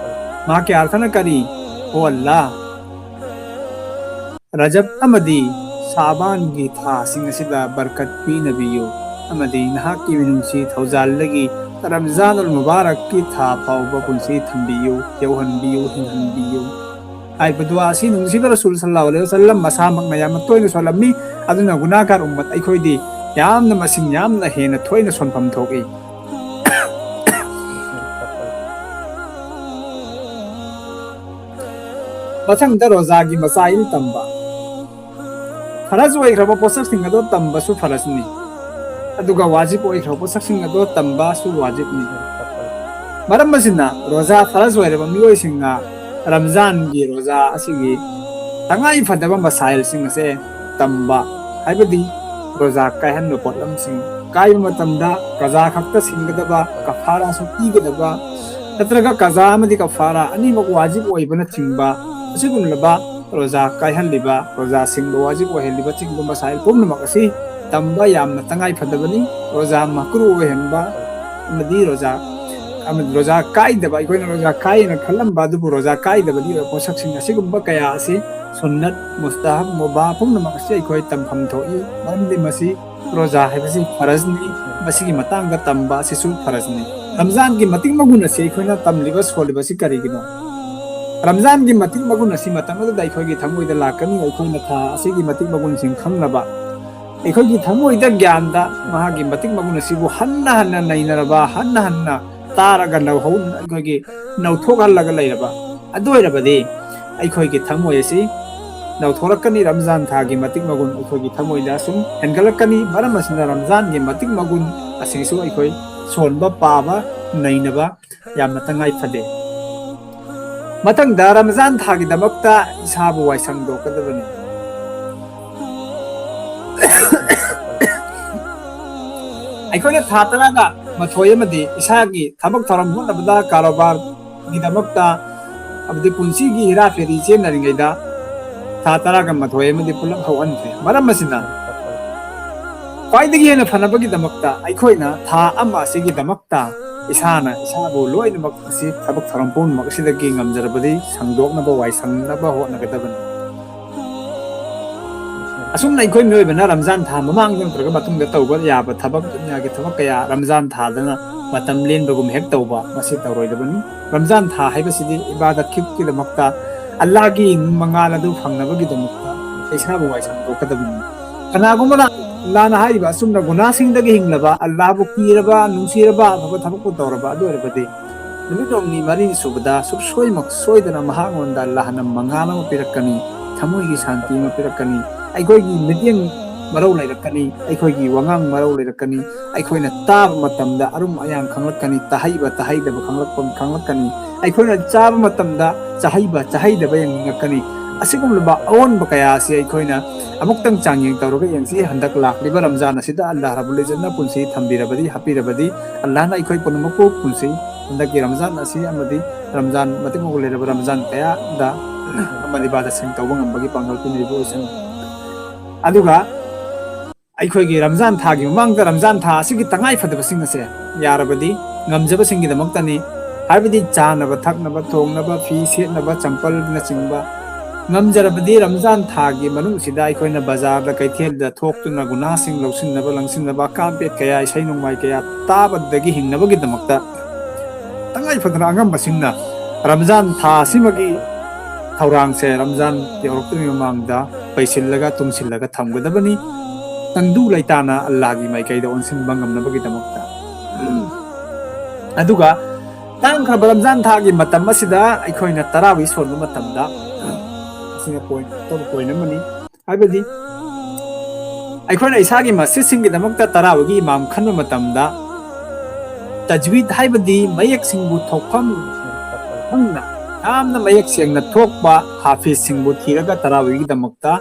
ꯃꯍꯥꯛꯀꯤ ꯑꯥꯔꯊꯅ ꯀꯔꯤ? ꯑꯣ ꯑꯜꯂꯥ, ꯔꯖꯕ ꯑꯃꯗꯤ ꯁꯥꯕꯥꯟꯒꯤ ꯊꯥꯁꯤꯡ ꯑꯁꯤꯗ ꯕꯔꯀꯠ ꯄꯤꯅꯕꯤꯌꯨ, ꯑꯃꯗꯤ ꯅꯍꯥꯛꯀꯤ ꯃꯤꯅꯨꯡꯁꯤ ꯊꯧꯖꯥꯜꯗꯒꯤ ꯔꯝꯖꯥꯟ ꯑꯜ ꯃꯨꯕꯥꯔꯛꯀꯤ ꯊꯥ ꯐꯥꯎꯕ ꯄꯨꯟꯁꯤ ꯊꯝꯕꯤꯌꯨ, ꯌꯧꯍꯟꯕꯤꯌꯨ, ꯍꯤꯡꯍꯟꯕꯤꯌꯨ ꯍꯥꯏꯕ ꯗꯨꯋꯥ ꯑꯁꯤ ꯅꯨꯡꯁꯤꯕ ꯔꯁꯨꯜ ꯁꯜꯂꯜꯂꯥꯍꯨ ꯑꯂꯩꯍꯤ ꯋꯥꯁꯜꯂꯝ ꯃꯁꯥꯃꯛꯅ ꯌꯥꯝꯅ ꯇꯣꯏꯅ ꯁꯣꯜꯂꯝꯃꯤ꯫ ꯑꯗꯨꯅ ꯒꯨꯅꯥꯍꯒꯥꯔ ꯎꯝꯃꯠ ꯑꯩꯈꯣꯏꯗꯤ ꯌꯥꯝꯅ ꯃꯁꯤꯡ ꯌꯥꯝꯅ ꯍꯦꯟꯅ ꯊꯣꯏꯅ ꯁꯣꯟꯐꯝ ꯊꯣꯛꯏ꯫ ꯃꯊꯪꯗ ꯔꯣꯖꯥꯒꯤ ꯃꯁꯥꯏꯜ ꯇꯝꯕ꯫ ꯐꯔꯖ ꯑꯣꯏꯈ꯭ꯔꯕ ꯄꯣꯠꯁꯛꯁꯤꯡ ꯑꯗꯨ ꯇꯝꯕꯁꯨ ꯐꯔꯖꯅꯤ, ꯑꯗꯨꯒ ꯋꯥꯖꯤꯕ ꯑꯣꯏꯈ꯭ꯔꯕ ꯄꯣꯠꯁꯛꯁꯤꯡ ꯑꯗꯨ ꯇꯝꯕꯁꯨ ꯋꯥꯖꯤꯕꯅꯤ꯫ ꯃꯔꯝ ꯑꯁꯤꯅ, ꯔꯣꯖꯥ ꯐꯔꯖ ꯑꯣꯏꯔꯕ ꯃꯤꯑꯣꯏꯁꯤꯡꯅ ꯔꯝꯖꯥꯟꯒꯤ ꯔꯣꯖꯥ ꯑꯁꯤꯒꯤ ꯇꯉꯥꯏ ꯐꯗꯕ ꯃꯁꯥꯏꯜꯁꯤꯡ ꯑꯁꯦ ꯇꯝꯕ, ꯍꯥꯏꯕꯗꯤ ꯔꯣꯖꯥ ꯀꯥꯏꯍꯟꯕ ꯄꯣꯠꯂꯝꯁꯤꯡ, ꯀꯥꯏꯕ ꯃꯇꯝꯗ ꯀꯖꯥ ꯈꯛꯇ ꯁꯤꯡꯒꯗꯕ, ꯀꯐꯥꯔꯥꯁꯨ ꯄꯤꯒꯗꯕ, ꯅꯠꯇ꯭ꯔꯒ ꯀꯖꯥ ꯑꯃꯗꯤ ꯀꯐꯥꯔꯥ ꯑꯅꯤꯃꯛ ꯋꯥꯖꯤꯕ ꯑꯣꯏꯕꯅꯆꯤꯡꯕ ꯑꯁꯤꯒꯨꯝꯂꯕ ꯔꯣꯖꯥ ꯀꯥꯏꯍꯜꯂꯤꯕ, ꯔꯣꯖꯥ ꯁꯤꯡꯕ ꯋꯥꯖꯤꯕ ꯑꯣꯏꯍꯜꯂꯤꯕ ꯆꯤꯡꯕ ꯃꯁꯥꯏꯜ ꯄꯨꯝꯅꯃꯛ ꯑꯁꯤ ꯇꯝꯕ ꯌꯥꯝꯅ ꯇꯉꯥꯏ ꯐꯗꯕꯅꯤ꯫ ꯔꯣꯖꯥ ꯃꯀ꯭ꯔꯨ ꯑꯣꯏꯍꯟꯕ ꯑꯃꯗꯤ ꯔꯣꯖꯥ, ꯑꯃꯗꯤ ꯔꯣꯖꯥ ꯀꯥꯏꯗꯕ, ꯑꯩꯈꯣꯏꯅ ꯔꯣꯖꯥ ꯀꯥꯏꯅ ꯈꯜꯂꯝꯕ ꯑꯗꯨꯕꯨ ꯔꯣꯖꯥ ꯀꯥꯏꯗꯕꯒꯤ ꯑꯣꯏꯕ ꯄꯣꯠꯁꯛꯁꯤꯡ ꯑꯁꯤꯒꯨꯝꯕ ꯀꯌꯥ ꯑꯁꯤ ꯁꯨꯟꯅꯠ, ꯃꯨꯁꯇꯍꯕ, ꯃꯨꯕꯥ ꯄꯨꯝꯅꯃꯛ ꯑꯁꯤ ꯑꯩꯈꯣꯏ ꯇꯝꯐꯝ ꯊꯣꯛꯏ꯫ ꯃꯔꯝꯗꯤ ꯃꯁꯤ ꯔꯣꯖꯥ ꯍꯥꯏꯕꯁꯤ ꯐꯔꯖꯅꯤ꯫ ꯃꯁꯤꯒꯤ ꯃꯇꯥꯡꯗ ꯇꯝꯕ ꯑꯁꯤꯁꯨ ꯐꯔꯖꯅꯤ꯫ ꯔꯝꯖꯥꯟꯒꯤ ꯃꯇꯤꯛ ꯃꯒꯨꯟ ꯑꯁꯤ ꯑꯩꯈꯣꯏꯅ ꯇꯝꯂꯤꯕ, ꯁꯣꯜꯂꯤꯕꯁꯤ ꯀꯔꯤꯒꯤꯅꯣ? ꯔꯝꯖꯥꯟꯒꯤ ꯃꯇꯤꯛ ꯃꯒꯨꯟ ꯑꯁꯤ ꯃꯇꯝ ꯑꯗꯨꯗ ꯑꯩꯈꯣꯏꯒꯤ ꯊꯃꯣꯏꯗ ꯂꯥꯛꯀꯅꯤ, ꯑꯩꯈꯣꯏꯅ ꯊꯥ ꯑꯁꯤꯒꯤ ꯃꯇꯤꯛ ꯃꯒꯨꯟꯁꯤꯡ ꯈꯪꯅꯕ꯫ ꯑꯩꯈꯣꯏꯒꯤ ꯊꯃꯣꯏꯗ, ꯒ꯭ꯌꯥꯟꯗ ꯃꯍꯥꯛꯀꯤ ꯃꯇꯤꯛ ꯃꯒꯨꯟ ꯑꯁꯤꯕꯨ ꯍꯟꯅ ꯍꯟꯅ ꯅꯩꯅꯔꯕ, ꯍꯟꯅ ꯍꯟꯅ ꯇꯥꯔꯒ ꯅꯧꯍꯧ-, ꯑꯩꯈꯣꯏꯒꯤ ꯅꯧꯊꯣꯛꯍꯜꯂꯒ ꯂꯩꯔꯕ ꯑꯗꯨ ꯑꯣꯏꯔꯕꯗꯤ, ꯑꯩꯈꯣꯏꯒꯤ ꯊꯃꯣꯏ ꯑꯁꯤ ꯅꯧꯊꯣꯔꯛꯀꯅꯤ꯫ ꯔꯝꯖꯥꯟ ꯊꯥꯒꯤ ꯃꯇꯤꯛ ꯃꯒꯨꯟ ꯑꯩꯈꯣꯏꯒꯤ ꯊꯃꯣꯏꯗ ꯁꯨꯝ ꯍꯦꯟꯒꯠꯂꯛꯀꯅꯤ꯫ ꯃꯔꯝ ꯑꯁꯤꯅ, ꯔꯝꯖꯥꯟꯒꯤ ꯃꯇꯤꯛ ꯃꯒꯨꯟ ꯑꯁꯤꯁꯨ ꯑꯩꯈꯣꯏ ꯁꯣꯟꯕ, ꯄꯥꯕ, ꯅꯩꯅꯕ ꯌꯥꯝꯅ ꯇꯉꯥꯏ ꯐꯗꯦ꯫ ꯃꯊꯪꯗ, ꯔꯃꯖꯥꯟ ꯊꯥꯒꯤꯗꯃꯛꯇ ꯏꯁꯥꯕꯨ ꯋꯥꯏꯁꯪꯗꯣꯛꯀꯗꯕꯅꯤ꯫ ꯑꯩꯈꯣꯏꯅ ꯊꯥ ꯇꯔꯥꯒ ꯃꯥꯊꯣꯏ ꯑꯃꯗꯤ ꯏꯁꯥꯒꯤ ꯊꯕꯛ ꯊꯧꯔꯝ ꯍꯣꯠꯅꯕꯗ, ꯀꯔꯣꯕꯥꯔꯒꯤꯗꯃꯛꯇ, ꯑꯃꯗꯤ ꯄꯨꯟꯁꯤꯒꯤ ꯍꯤꯔꯥ ꯐꯦꯔꯤ ꯆꯦꯟꯅꯔꯤꯉꯩꯗ, ꯊꯥ ꯇꯔꯥꯒ ꯃꯥꯊꯣꯏ ꯑꯃꯗꯤ ꯄꯨꯂꯞ ꯍꯧꯍꯟꯈ꯭ꯔꯦ꯫ ꯃꯔꯝ ꯑꯁꯤꯅ, ꯈ꯭ꯋꯥꯏꯗꯒꯤ ꯍꯦꯟꯅ ꯐꯅꯕꯒꯤꯗꯃꯛꯇ ꯑꯩꯈꯣꯏꯅ ꯊꯥ ꯑꯃ ꯑꯁꯤꯒꯤꯗꯃꯛꯇ ꯏꯁꯥꯅ ꯏꯁꯥꯕꯨ ꯂꯣꯏꯅꯃꯛ ꯑꯁꯤ ꯊꯕꯛ ꯊꯧꯔꯝ ꯄꯨꯝꯅꯃꯛ ꯑꯁꯤꯗꯒꯤ ꯉꯝꯖꯔꯕꯗꯤ ꯁꯪꯗꯣꯛꯅꯕ, ꯋꯥꯏ ꯁꯪꯅꯕ ꯍꯣꯠꯅꯒꯗꯕꯅꯤ꯫ ꯑꯁꯨꯝꯅ ꯑꯩꯈꯣꯏ ꯃꯤꯑꯣꯏꯕꯅ ꯔꯝꯖꯥꯟ ꯊꯥ ꯃꯃꯥꯡꯗ ꯅꯠꯇ꯭ꯔꯒ ꯃꯇꯨꯡꯗ ꯇꯧꯕ ꯌꯥꯕ ꯊꯕꯛ, ꯗꯨꯅꯤꯌꯥꯒꯤ ꯊꯕꯛ ꯀꯌꯥ ꯔꯝꯖꯥꯟ ꯊꯥꯗꯅ ꯃꯇꯝ ꯂꯦꯟꯕꯒꯨꯝ ꯍꯦꯛ ꯇꯧꯕ, ꯃꯁꯤ ꯇꯧꯔꯣꯏꯗꯕꯅꯤ꯫ ꯔꯝꯖꯥꯟ ꯊꯥ ꯍꯥꯏꯕꯁꯤꯗꯤ ꯏꯕꯥꯗꯠꯀꯤꯗꯃꯛꯇ, ꯑꯜꯂꯥꯍꯒꯤ ꯃꯉꯥꯜ ꯑꯗꯨ ꯐꯪꯅꯕꯒꯤꯗꯃꯛꯇ ꯏꯁꯥꯕꯨ ꯋꯥꯏꯁꯪꯗꯣꯛꯀꯗꯕꯅꯤ꯫ ꯀꯅꯥꯒꯨꯝꯕꯅ ꯑꯜꯂꯥꯍꯅ ꯍꯥꯏꯔꯤꯕ ꯑꯆꯨꯝꯕ ꯒꯨꯅꯥꯁꯤꯡꯗꯒꯤ ꯍꯤꯡꯂꯕ, ꯑꯜꯂꯥꯍꯕꯨ ꯀꯤꯔꯕ, ꯅꯨꯡꯁꯤꯔꯕ, ꯑꯐꯕ ꯊꯕꯛꯄꯨ ꯇꯧꯔꯕ ꯑꯗꯨ ꯑꯣꯏꯔꯕꯗꯤ, ꯅꯨꯃꯤꯠ ꯍꯨꯝꯅꯤ ꯃꯔꯤꯅꯤ ꯁꯨꯕꯗ ꯁꯨꯛꯁꯣꯏꯃꯛ ꯁꯣꯏꯗꯅ ꯃꯍꯥꯛꯉꯣꯟꯗ ꯑꯜꯂꯥꯍꯅ ꯃꯉꯥꯜ ꯑꯃ ꯄꯤꯔꯛꯀꯅꯤ, ꯊꯃꯣꯏꯒꯤ ꯁꯥꯟꯇꯤ ꯑꯃ ꯄꯤꯔꯛꯀꯅꯤ, ꯑꯩꯈꯣꯏꯒꯤ ꯃꯤꯠꯌꯦꯡ ꯃꯔꯧ ꯂꯩꯔꯛꯀꯅꯤ, ꯑꯩꯈꯣꯏꯒꯤ ꯋꯥꯉꯥꯡ ꯃꯔꯧ ꯂꯩꯔꯛꯀꯅꯤ, ꯑꯩꯈꯣꯏꯅ ꯇꯥꯕ ꯃꯇꯝꯗ ꯑꯔꯨꯝ ꯑꯌꯥꯡ ꯈꯪꯂꯛꯀꯅꯤ, ꯇꯥꯍꯩꯕ ꯇꯥꯍꯩꯗꯕ ꯈꯪꯂꯛꯄ ꯈꯪꯂꯛꯀꯅꯤ, ꯑꯩꯈꯣꯏꯅ ꯆꯥꯕ ꯃꯇꯝꯗ ꯆꯥꯍꯩꯕ ꯆꯥꯍꯩꯗꯕ ꯌꯦꯡꯅꯤꯡꯉꯛꯀꯅꯤ꯫ ꯑꯁꯤꯒꯨꯝꯂꯕ ꯑꯑꯣꯟꯕ ꯀꯌꯥ ꯑꯁꯤ ꯑꯩꯈꯣꯏꯅ ꯑꯃꯨꯛꯇꯪ ꯆꯥꯡꯌꯦꯡ ꯇꯧꯔꯒ ꯌꯦꯡꯁꯤ꯫ ꯍꯟꯗꯛ ꯂꯥꯛꯂꯤꯕ ꯔꯝꯖꯥꯟ ꯑꯁꯤꯗ ꯑꯜꯂꯥꯍ ꯔꯕꯨꯜ ꯏꯖꯠꯅ ꯄꯨꯟꯁꯤ ꯊꯝꯕꯤꯔꯕꯗꯤ, ꯍꯥꯞꯄꯤꯔꯕꯗꯤ, ꯑꯜꯂꯥꯍꯅ ꯑꯩꯈꯣꯏ ꯄꯨꯝꯅꯃꯛꯄꯨ ꯄꯨꯟꯁꯤ ꯍꯟꯗꯛꯀꯤ ꯔꯝꯖꯥꯟ ꯑꯁꯤ ꯑꯃꯗꯤ ꯔꯝꯖꯥꯟ ꯃꯇꯤꯛ ꯃꯒꯨꯟ ꯂꯩꯔꯕ ꯔꯝꯖꯥꯟ ꯀꯌꯥꯗ ꯑꯃꯗꯤ ꯏꯕꯥꯗꯠꯁꯤꯡ ꯇꯧꯕ ꯉꯝꯕꯒꯤ ꯄꯥꯡꯒꯜ ꯄꯤꯅꯔꯤꯕ ꯑꯣꯏꯁꯅꯨ꯫ ꯑꯗꯨꯒ ꯑꯩꯈꯣꯏꯒꯤ ꯔꯝꯖꯥꯟ ꯊꯥꯒꯤ ꯃꯃꯥꯡꯗ ꯔꯝꯖꯥꯟ ꯊꯥ ꯑꯁꯤꯒꯤ ꯇꯉꯥꯏ ꯐꯗꯕꯁꯤꯡ ꯑꯁꯦ ꯌꯥꯔꯕꯗꯤ ꯉꯝꯖꯕꯁꯤꯡꯒꯤꯗꯃꯛꯇꯅꯤ꯫ ꯍꯥꯏꯕꯗꯤ ꯆꯥꯅꯕ ꯊꯛꯅꯕ, ꯊꯣꯡꯅꯕ, ꯐꯤ ꯁꯦꯠꯅꯕ, ꯆꯝꯄꯜꯅꯆꯤꯡꯕ, ꯉꯝꯖꯔꯕꯗꯤ ꯔꯝꯖꯥꯟ ꯊꯥꯒꯤ ꯃꯅꯨꯡꯁꯤꯗ ꯑꯩꯈꯣꯏꯅ ꯕꯖꯥꯔꯗ ꯀꯩꯊꯦꯜꯗ ꯊꯣꯛꯇꯨꯅ ꯒꯨꯅꯥꯁꯤꯡ ꯂꯧꯁꯤꯟꯅꯕ, ꯂꯪꯁꯤꯟꯅꯕ, ꯑꯀꯥꯝꯄꯦꯠ ꯀꯌꯥ, ꯏꯁꯩ ꯅꯣꯡꯃꯥꯏ ꯀꯌꯥ ꯇꯥꯕꯗꯒꯤ ꯍꯤꯡꯅꯕꯒꯤꯗꯃꯛꯇ ꯇꯉꯥꯏ ꯐꯗꯅ ꯑꯉꯝꯕꯁꯤꯡꯅ ꯔꯝꯖꯥꯟ ꯊꯥ ꯑꯁꯤꯃꯒꯤ ꯊꯧꯔꯥꯡꯁꯦ ꯔꯝꯖꯥꯟ ꯌꯧꯔꯛꯇ꯭ꯔꯤꯉꯩ ꯃꯃꯥꯡꯗ ꯄꯩꯁꯤꯜꯂꯒ ꯇꯨꯡꯁꯤꯜꯂꯒ ꯊꯝꯒꯗꯕꯅꯤ, ꯇꯪꯗꯨ ꯂꯩꯇꯥꯅ ꯑꯜꯂꯥꯍꯒꯤ ꯃꯥꯏꯀꯩꯗ ꯑꯣꯟꯁꯤꯟꯕ ꯉꯝꯅꯕꯒꯤꯗꯃꯛꯇ꯫ ꯑꯗꯨꯒ ꯇꯥꯡꯈ꯭ꯔꯕ ꯔꯝꯖꯥꯟ ꯊꯥꯒꯤ ꯃꯇꯝ ꯑꯁꯤꯗ ꯑꯩꯈꯣꯏꯅ ꯇꯔꯥꯋꯤ ꯁꯣꯟꯕ ꯃꯇꯝꯗ, ꯑꯁꯤꯅ ꯄꯣꯏꯟ ꯑꯇꯣꯞꯄ ꯄꯣꯏꯟ ꯑꯃꯅꯤ꯫ ꯍꯥꯏꯕꯗꯤ ꯑꯩꯈꯣꯏꯅ ꯏꯁꯥꯒꯤ ꯃꯁꯖꯤꯠꯁꯤꯡꯒꯤꯗꯃꯛꯇ ꯇꯔꯥꯋꯤꯒꯤ ꯏꯃꯥꯝ ꯈꯟꯕ ꯃꯇꯝꯗ ꯇꯖꯋꯤꯗ ꯍꯥꯏꯕꯗꯤ ꯃꯌꯦꯛꯁꯤꯡꯕꯨ ꯊꯣꯛꯐꯝ ꯈꯪꯅ ꯌꯥꯝꯅ ꯃꯌꯦꯛ ꯁꯦꯡꯅ ꯊꯣꯛꯄ ꯍꯥꯐꯤꯖꯁꯤꯡꯕꯨ ꯊꯤꯔꯒ ꯇꯔꯥꯋꯤꯒꯤꯗꯃꯛꯇ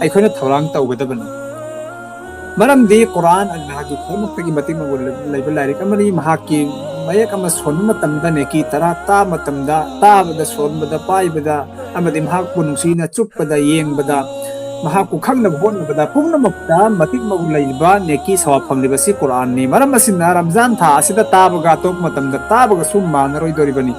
ꯑꯩꯈꯣꯏꯅ ꯊꯧꯔꯥꯡ ꯇꯧꯒꯗꯕꯅꯤ꯫ ꯃꯔꯝꯗꯤ ꯀꯨꯔꯥꯟ ꯑꯜꯂꯥꯍꯒꯤ ꯈ꯭ꯋꯥꯏꯃꯛꯇꯒꯤ ꯃꯇꯤꯛ ꯃꯒꯨꯟ ꯂꯩꯕ ꯂꯥꯏꯔꯤꯛ ꯑꯃꯅꯤ꯫ ꯃꯍꯥꯛꯀꯤ ꯃꯌꯦꯛ ꯑꯃ ꯁꯣꯟꯕ ꯃꯇꯝꯗ ꯅꯦꯀꯤ ꯇꯔꯥ ꯇꯥꯕ ꯃꯇꯝꯗ, ꯇꯥꯕꯗ, ꯁꯣꯟꯕꯗ, ꯄꯥꯏꯕꯗ ꯑꯃꯗꯤ ꯃꯍꯥꯛꯄꯨ ꯅꯨꯡꯁꯤꯅ ꯆꯨꯞꯄꯗ, ꯌꯦꯡꯕꯗ ꯃꯍꯥꯛꯄꯨ ꯈꯪꯅꯕ ꯍꯣꯠꯅꯕꯗ ꯄꯨꯝꯅꯃꯛꯇ ꯃꯇꯤꯛ ꯃꯒꯨꯟ ꯂꯩꯕ ꯅꯦꯀꯤ ꯁꯋꯥꯕ ꯐꯪꯂꯤꯕꯁꯤ ꯀꯨꯔꯥꯟꯅꯤ꯫ ꯃꯔꯝ ꯑꯁꯤꯅ ꯔꯝꯖꯥꯟ ꯊꯥ ꯑꯁꯤꯗ ꯇꯥꯕꯒ ꯑꯇꯣꯞꯄ ꯃꯇꯝꯗ ꯇꯥꯕꯒꯁꯨ ꯃꯥꯟꯅꯔꯣꯏꯗꯣꯔꯤꯕꯅꯤ꯫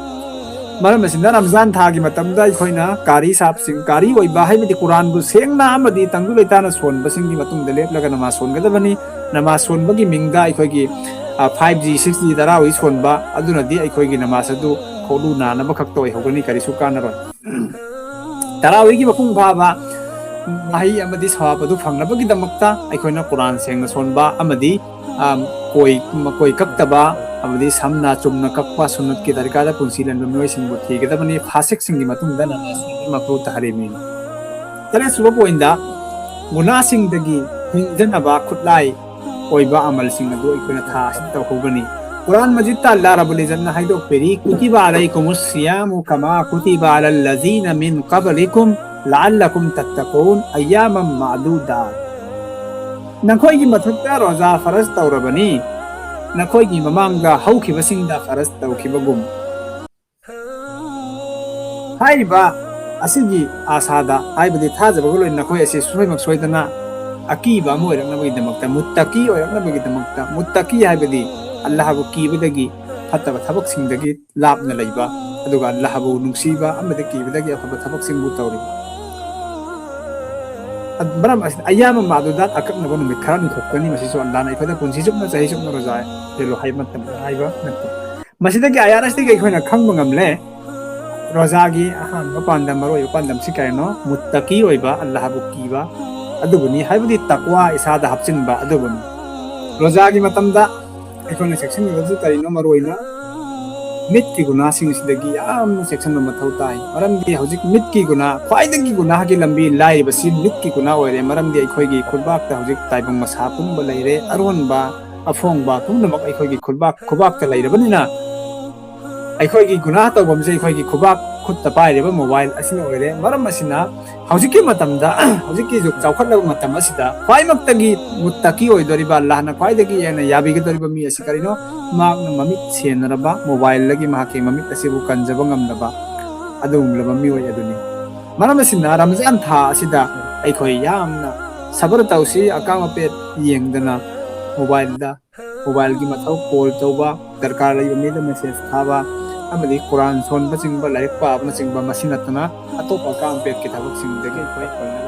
ꯃꯔꯝ ꯑꯁꯤꯅ ꯔꯝꯖꯥꯟ ꯊꯥꯒꯤ ꯃꯇꯝꯗ ꯑꯩꯈꯣꯏꯅ ꯀꯥꯔꯤ ꯁꯥꯞꯁꯤꯡ, ꯀꯥꯔꯤ ꯑꯣꯏꯕ ꯍꯥꯏꯕꯗꯤ ꯀꯨꯔꯥꯟꯕꯨ ꯁꯦꯡꯅ ꯑꯃꯗꯤ ꯇꯪꯗꯨ ꯂꯩꯇꯥꯅ ꯁꯣꯟꯕꯁꯤꯡꯒꯤ ꯃꯇꯨꯡꯗ ꯂꯦꯞꯂꯒ ꯅꯃꯥꯖ ꯁꯣꯟꯒꯗꯕꯅꯤ꯫ ꯅꯃꯥꯖ ꯁꯣꯟꯕꯒꯤ ꯃꯤꯡꯗ ꯑꯩꯈꯣꯏꯒꯤ, ꯑ, five G, six G ꯇꯔꯥꯋꯤ ꯁꯣꯟꯕ ꯑꯗꯨꯅꯗꯤ ꯑꯩꯈꯣꯏꯒꯤ ꯅꯃꯥꯖ ꯑꯗꯨ ꯈꯣꯡꯂꯨ ꯅꯥꯅꯕ ꯈꯛꯇ ꯑꯣꯏꯍꯧꯒꯅꯤ, ꯀꯔꯤꯁꯨ ꯀꯥꯟꯅꯔꯣꯏ꯫ ꯇꯔꯥꯋꯤꯒꯤ ꯃꯄꯨꯡ ꯐꯥꯕ ꯃꯍꯩ ꯑꯃꯗꯤ ꯁꯋꯥꯕ ꯑꯗꯨ ꯐꯪꯅꯕꯒꯤꯗꯃꯛꯇ ꯑꯩꯈꯣꯏꯅ ꯀꯨꯔꯥꯟ ꯁꯦꯡꯅ ꯁꯣꯟꯕ ꯑꯃꯗꯤ, ꯑ, ꯀꯣꯏ, ꯃꯀꯣꯏ ꯀꯛꯇꯕ ꯑꯃꯗꯤ ꯁꯝꯅ ꯆꯨꯝꯅ ꯀꯛꯄ ꯁꯨꯟꯅꯠꯀꯤ ꯇꯔꯤꯀꯥꯗ ꯄꯨꯟꯁꯤ ꯂꯦꯟꯕ ꯃꯤꯑꯣꯏꯁꯤꯡꯕꯨ ꯊꯤꯒꯗꯕꯅꯤ꯫ ꯐꯥꯁꯤꯛꯁꯤꯡꯒꯤ ꯃꯇꯨꯡꯗ ꯅꯃꯥꯖ ꯁꯣꯟꯕ ꯃꯀ꯭ꯔꯨ ꯇꯍꯔꯤꯃꯤꯅꯤ꯫ ꯇꯔꯦꯠꯁꯨꯕ ꯄꯣꯏꯟꯗ, ꯒꯨꯅꯥꯁꯤꯡꯗꯒꯤ ꯍꯤꯡꯖꯅꯕ ꯈꯨꯠꯂꯥꯏ ꯑꯣꯏꯕ ꯑꯃꯜꯁꯤꯡ ꯑꯗꯨ ꯑꯩꯈꯣꯏꯅ ꯊꯥ ꯑꯁꯤꯗ ꯇꯧꯍꯧꯒꯅꯤ꯫ ꯀꯨꯔꯥꯟ ꯃꯖꯤꯗꯇ ꯑꯜꯂꯥ ꯔꯕꯨꯜ ꯏꯖꯠꯅ ꯍꯥꯏꯗꯣꯛꯄꯤꯔꯤ, "كتب عليكم الصيام كما كتب على الذين من قبلكم لعلكم تتقون أياما معدودات"꯫ ꯅꯈꯣꯏꯒꯤ ꯃꯊꯛꯇ ꯔꯣꯖꯥ ꯐꯔꯖ ꯇꯧꯔꯕꯅꯤ, ꯅꯈꯣꯏꯒꯤ ꯃꯃꯥꯡꯗ ꯍꯧꯈꯤꯕꯁꯤꯡꯗ ꯐꯔꯖ ꯇꯧꯈꯤꯕꯒꯨꯝ꯫ ꯍꯥꯏꯔꯤꯕ ꯑꯁꯤꯒꯤ ꯑꯥꯁꯥꯗ, ꯍꯥꯏꯕꯗꯤ ꯊꯥꯖꯕꯒ ꯂꯣꯏꯅꯅ ꯅꯈꯣꯏ ꯑꯁꯤ ꯁꯨꯡꯁꯣꯏꯃꯛ ꯁꯣꯏꯗꯅ ꯑꯀꯤꯕ ꯑꯃ ꯑꯣꯏꯔꯛꯅꯕꯒꯤꯗꯃꯛꯇ, ꯃꯨꯠꯇꯀꯤ ꯑꯣꯏꯔꯛꯅꯕꯒꯤꯗꯃꯛꯇ, ꯃꯨꯠꯇꯀꯤ ꯍꯥꯏꯕꯗꯤ ꯑꯜꯂꯥꯍꯕꯨ ꯀꯤꯕꯗꯒꯤ, ꯐꯠꯇꯕ ꯊꯕꯛꯁꯤꯡꯗꯒꯤ ꯂꯥꯞꯅ ꯂꯩꯕ, ꯑꯗꯨꯒ ꯑꯜꯂꯥꯍꯕꯨ ꯅꯨꯡꯁꯤꯕ ꯑꯃꯗꯤ ꯀꯤꯕꯗꯒꯤ ꯑꯐꯕ ꯊꯕꯛꯁꯤꯡꯕꯨ ꯇꯧꯔꯤꯕ꯫ ꯃꯔꯝ ꯑꯁꯤꯅ ꯑꯌꯥꯝꯕ ꯃꯥꯗꯨꯗ ꯑꯀꯛꯅꯕ ꯅꯨꯃꯤꯠ ꯈꯔꯅꯤ ꯈꯛꯇꯅꯤ꯫ ꯃꯁꯤꯁꯨ ꯑꯜꯂꯥꯍꯅ ꯑꯩꯈꯣꯏꯗ ꯄꯨꯟꯁꯤ ꯆꯨꯞꯅ, ꯆꯍꯤ ꯆꯨꯞꯅ ꯔꯣꯖꯥ ꯍꯦꯜꯂꯨ ꯍꯥꯏꯕ ꯃꯇꯝꯗ ꯍꯥꯏꯕ ꯅꯠꯇꯦ꯫ ꯃꯁꯤꯗꯒꯤ ꯑꯥꯌꯥꯠ ꯑꯁꯤꯗꯒꯤ ꯑꯩꯈꯣꯏꯅ ꯈꯪꯕ ꯉꯝꯂꯦ, ꯔꯣꯖꯥꯒꯤ ꯑꯍꯥꯟꯕ ꯄꯥꯟꯗꯝ, ꯃꯔꯨꯑꯣꯏꯕ ꯄꯥꯟꯗꯝꯁꯤ ꯀꯔꯤꯅꯣ? ꯃꯨꯠꯇꯀꯤ ꯑꯣꯏꯕ, ꯑꯜꯂꯥꯍꯕꯨ ꯀꯤꯕ ꯑꯗꯨꯕꯨꯅꯤ, ꯍꯥꯏꯕꯗꯤ ꯇꯛꯋꯥ ꯏꯁꯥꯗ ꯍꯥꯞꯆꯤꯟꯕ ꯑꯗꯨꯕꯨꯅꯤ꯫ ꯔꯣꯖꯥꯒꯤ ꯃꯇꯝꯗ ꯑꯩꯈꯣꯏꯅ ꯆꯦꯛꯁꯤꯟꯒꯗꯕꯁꯤ ꯀꯔꯤꯅꯣ? ꯃꯔꯨꯑꯣꯏꯅ ꯃꯤꯠꯀꯤ ꯒꯨꯅꯥꯁꯤꯡ ꯑꯁꯤꯗꯒꯤ ꯌꯥꯝꯅ ꯆꯦꯛꯁꯤꯟꯕ ꯃꯊꯧ ꯇꯥꯏ꯫ ꯃꯔꯝꯗꯤ ꯍꯧꯖꯤꯛ ꯃꯤꯠꯀꯤ ꯒꯨꯅꯥ, ꯈ꯭ꯋꯥꯏꯗꯒꯤ ꯒꯨꯅꯥꯒꯤ ꯂꯝꯕꯤ ꯂꯥꯏꯔꯤꯕꯁꯤ ꯃꯤꯠꯀꯤ ꯒꯨꯅꯥ ꯑꯣꯏꯔꯦ꯫ ꯃꯔꯝꯗꯤ ꯑꯩꯈꯣꯏꯒꯤ ꯈꯨꯠꯕꯥꯛꯇ ꯍꯧꯖꯤꯛ ꯇꯥꯏꯕꯪ ꯃꯁꯥ ꯄꯨꯝꯕ ꯂꯩꯔꯦ, ꯑꯔꯣꯟꯕ ꯑꯐꯣꯡꯕ ꯄꯨꯝꯅꯃꯛ ꯑꯩꯈꯣꯏꯒꯤ ꯈꯨꯠꯕꯥꯛ, ꯈꯨꯕꯥꯛꯇ ꯂꯩꯔꯕꯅꯤꯅ, ꯑꯩꯈꯣꯏꯒꯤ ꯒꯨꯅꯥ ꯇꯧꯐꯝꯁꯦ ꯑꯩꯈꯣꯏꯒꯤ ꯈꯨꯕꯥꯛ ꯈꯨꯠꯇ ꯄꯥꯏꯔꯤꯕ mobile ꯑꯁꯤꯅ ꯑꯣꯏꯔꯦ꯫ ꯃꯔꯝ ꯑꯁꯤꯅ ꯍꯧꯖꯤꯛꯀꯤ ꯃꯇꯝꯗ, ꯍꯧꯖꯤꯛꯀꯤ ꯖꯨꯛ ꯆꯥꯎꯈꯠꯂꯕ ꯃꯇꯝ ꯑꯁꯤꯗ ꯈ꯭ꯋꯥꯏꯃꯛꯇꯒꯤ ꯃꯨꯠꯇꯀꯤ ꯑꯣꯏꯗꯣꯔꯤꯕ, ꯑꯜꯂꯥꯍꯅ ꯈ꯭ꯋꯥꯏꯗꯒꯤ ꯍꯦꯟꯅ ꯌꯥꯕꯤꯒꯗꯧꯔꯤꯕ ꯃꯤ ꯑꯁꯤ ꯀꯔꯤꯅꯣ? ꯃꯍꯥꯛꯅ ꯃꯃꯤꯠ ꯁꯦꯟꯅꯔꯕ, mobileꯗꯒꯤ ꯃꯍꯥꯛꯀꯤ ꯃꯃꯤꯠ ꯑꯁꯤꯕꯨ ꯀꯟꯖꯕ ꯉꯝꯂꯕ ꯑꯗꯨꯒꯨꯝꯂꯕ ꯃꯤꯑꯣꯏ ꯑꯗꯨꯅꯤ꯫ ꯃꯔꯝ ꯑꯁꯤꯅ ꯔꯝꯖꯥꯟ ꯊꯥ ꯑꯁꯤꯗ ꯑꯩꯈꯣꯏ ꯌꯥꯝꯅ ꯁꯕꯔ ꯇꯧꯁꯤ, ꯑꯀꯥꯝ ꯑꯄꯦꯠ ꯌꯦꯡꯗꯅ ꯃꯣꯕꯥꯏꯜꯗ, ꯃꯣꯕꯥꯏꯜꯒꯤ ꯃꯊꯧ ꯀꯣꯜ ꯇꯧꯕ, ꯗꯔꯀꯥꯔ ꯂꯩꯕ ꯃꯤꯗ ꯃꯦꯁꯦꯖ ꯊꯥꯕ, ꯑꯃꯗꯤ ꯀꯨꯔꯥꯟ ꯁꯣꯟꯕꯆꯤꯡꯕ, ꯂꯥꯏꯔꯤꯛ ꯄꯥꯕꯅꯆꯤꯡꯕ, ꯃꯁꯤ ꯅꯠꯇꯅ ꯑꯇꯣꯞꯄ ꯑꯀꯥꯝ ꯑꯄꯦꯠꯀꯤ ꯊꯕꯛꯁꯤꯡꯗꯒꯤ ꯑꯩꯈꯣꯏ ꯑꯩꯈꯣꯏꯅ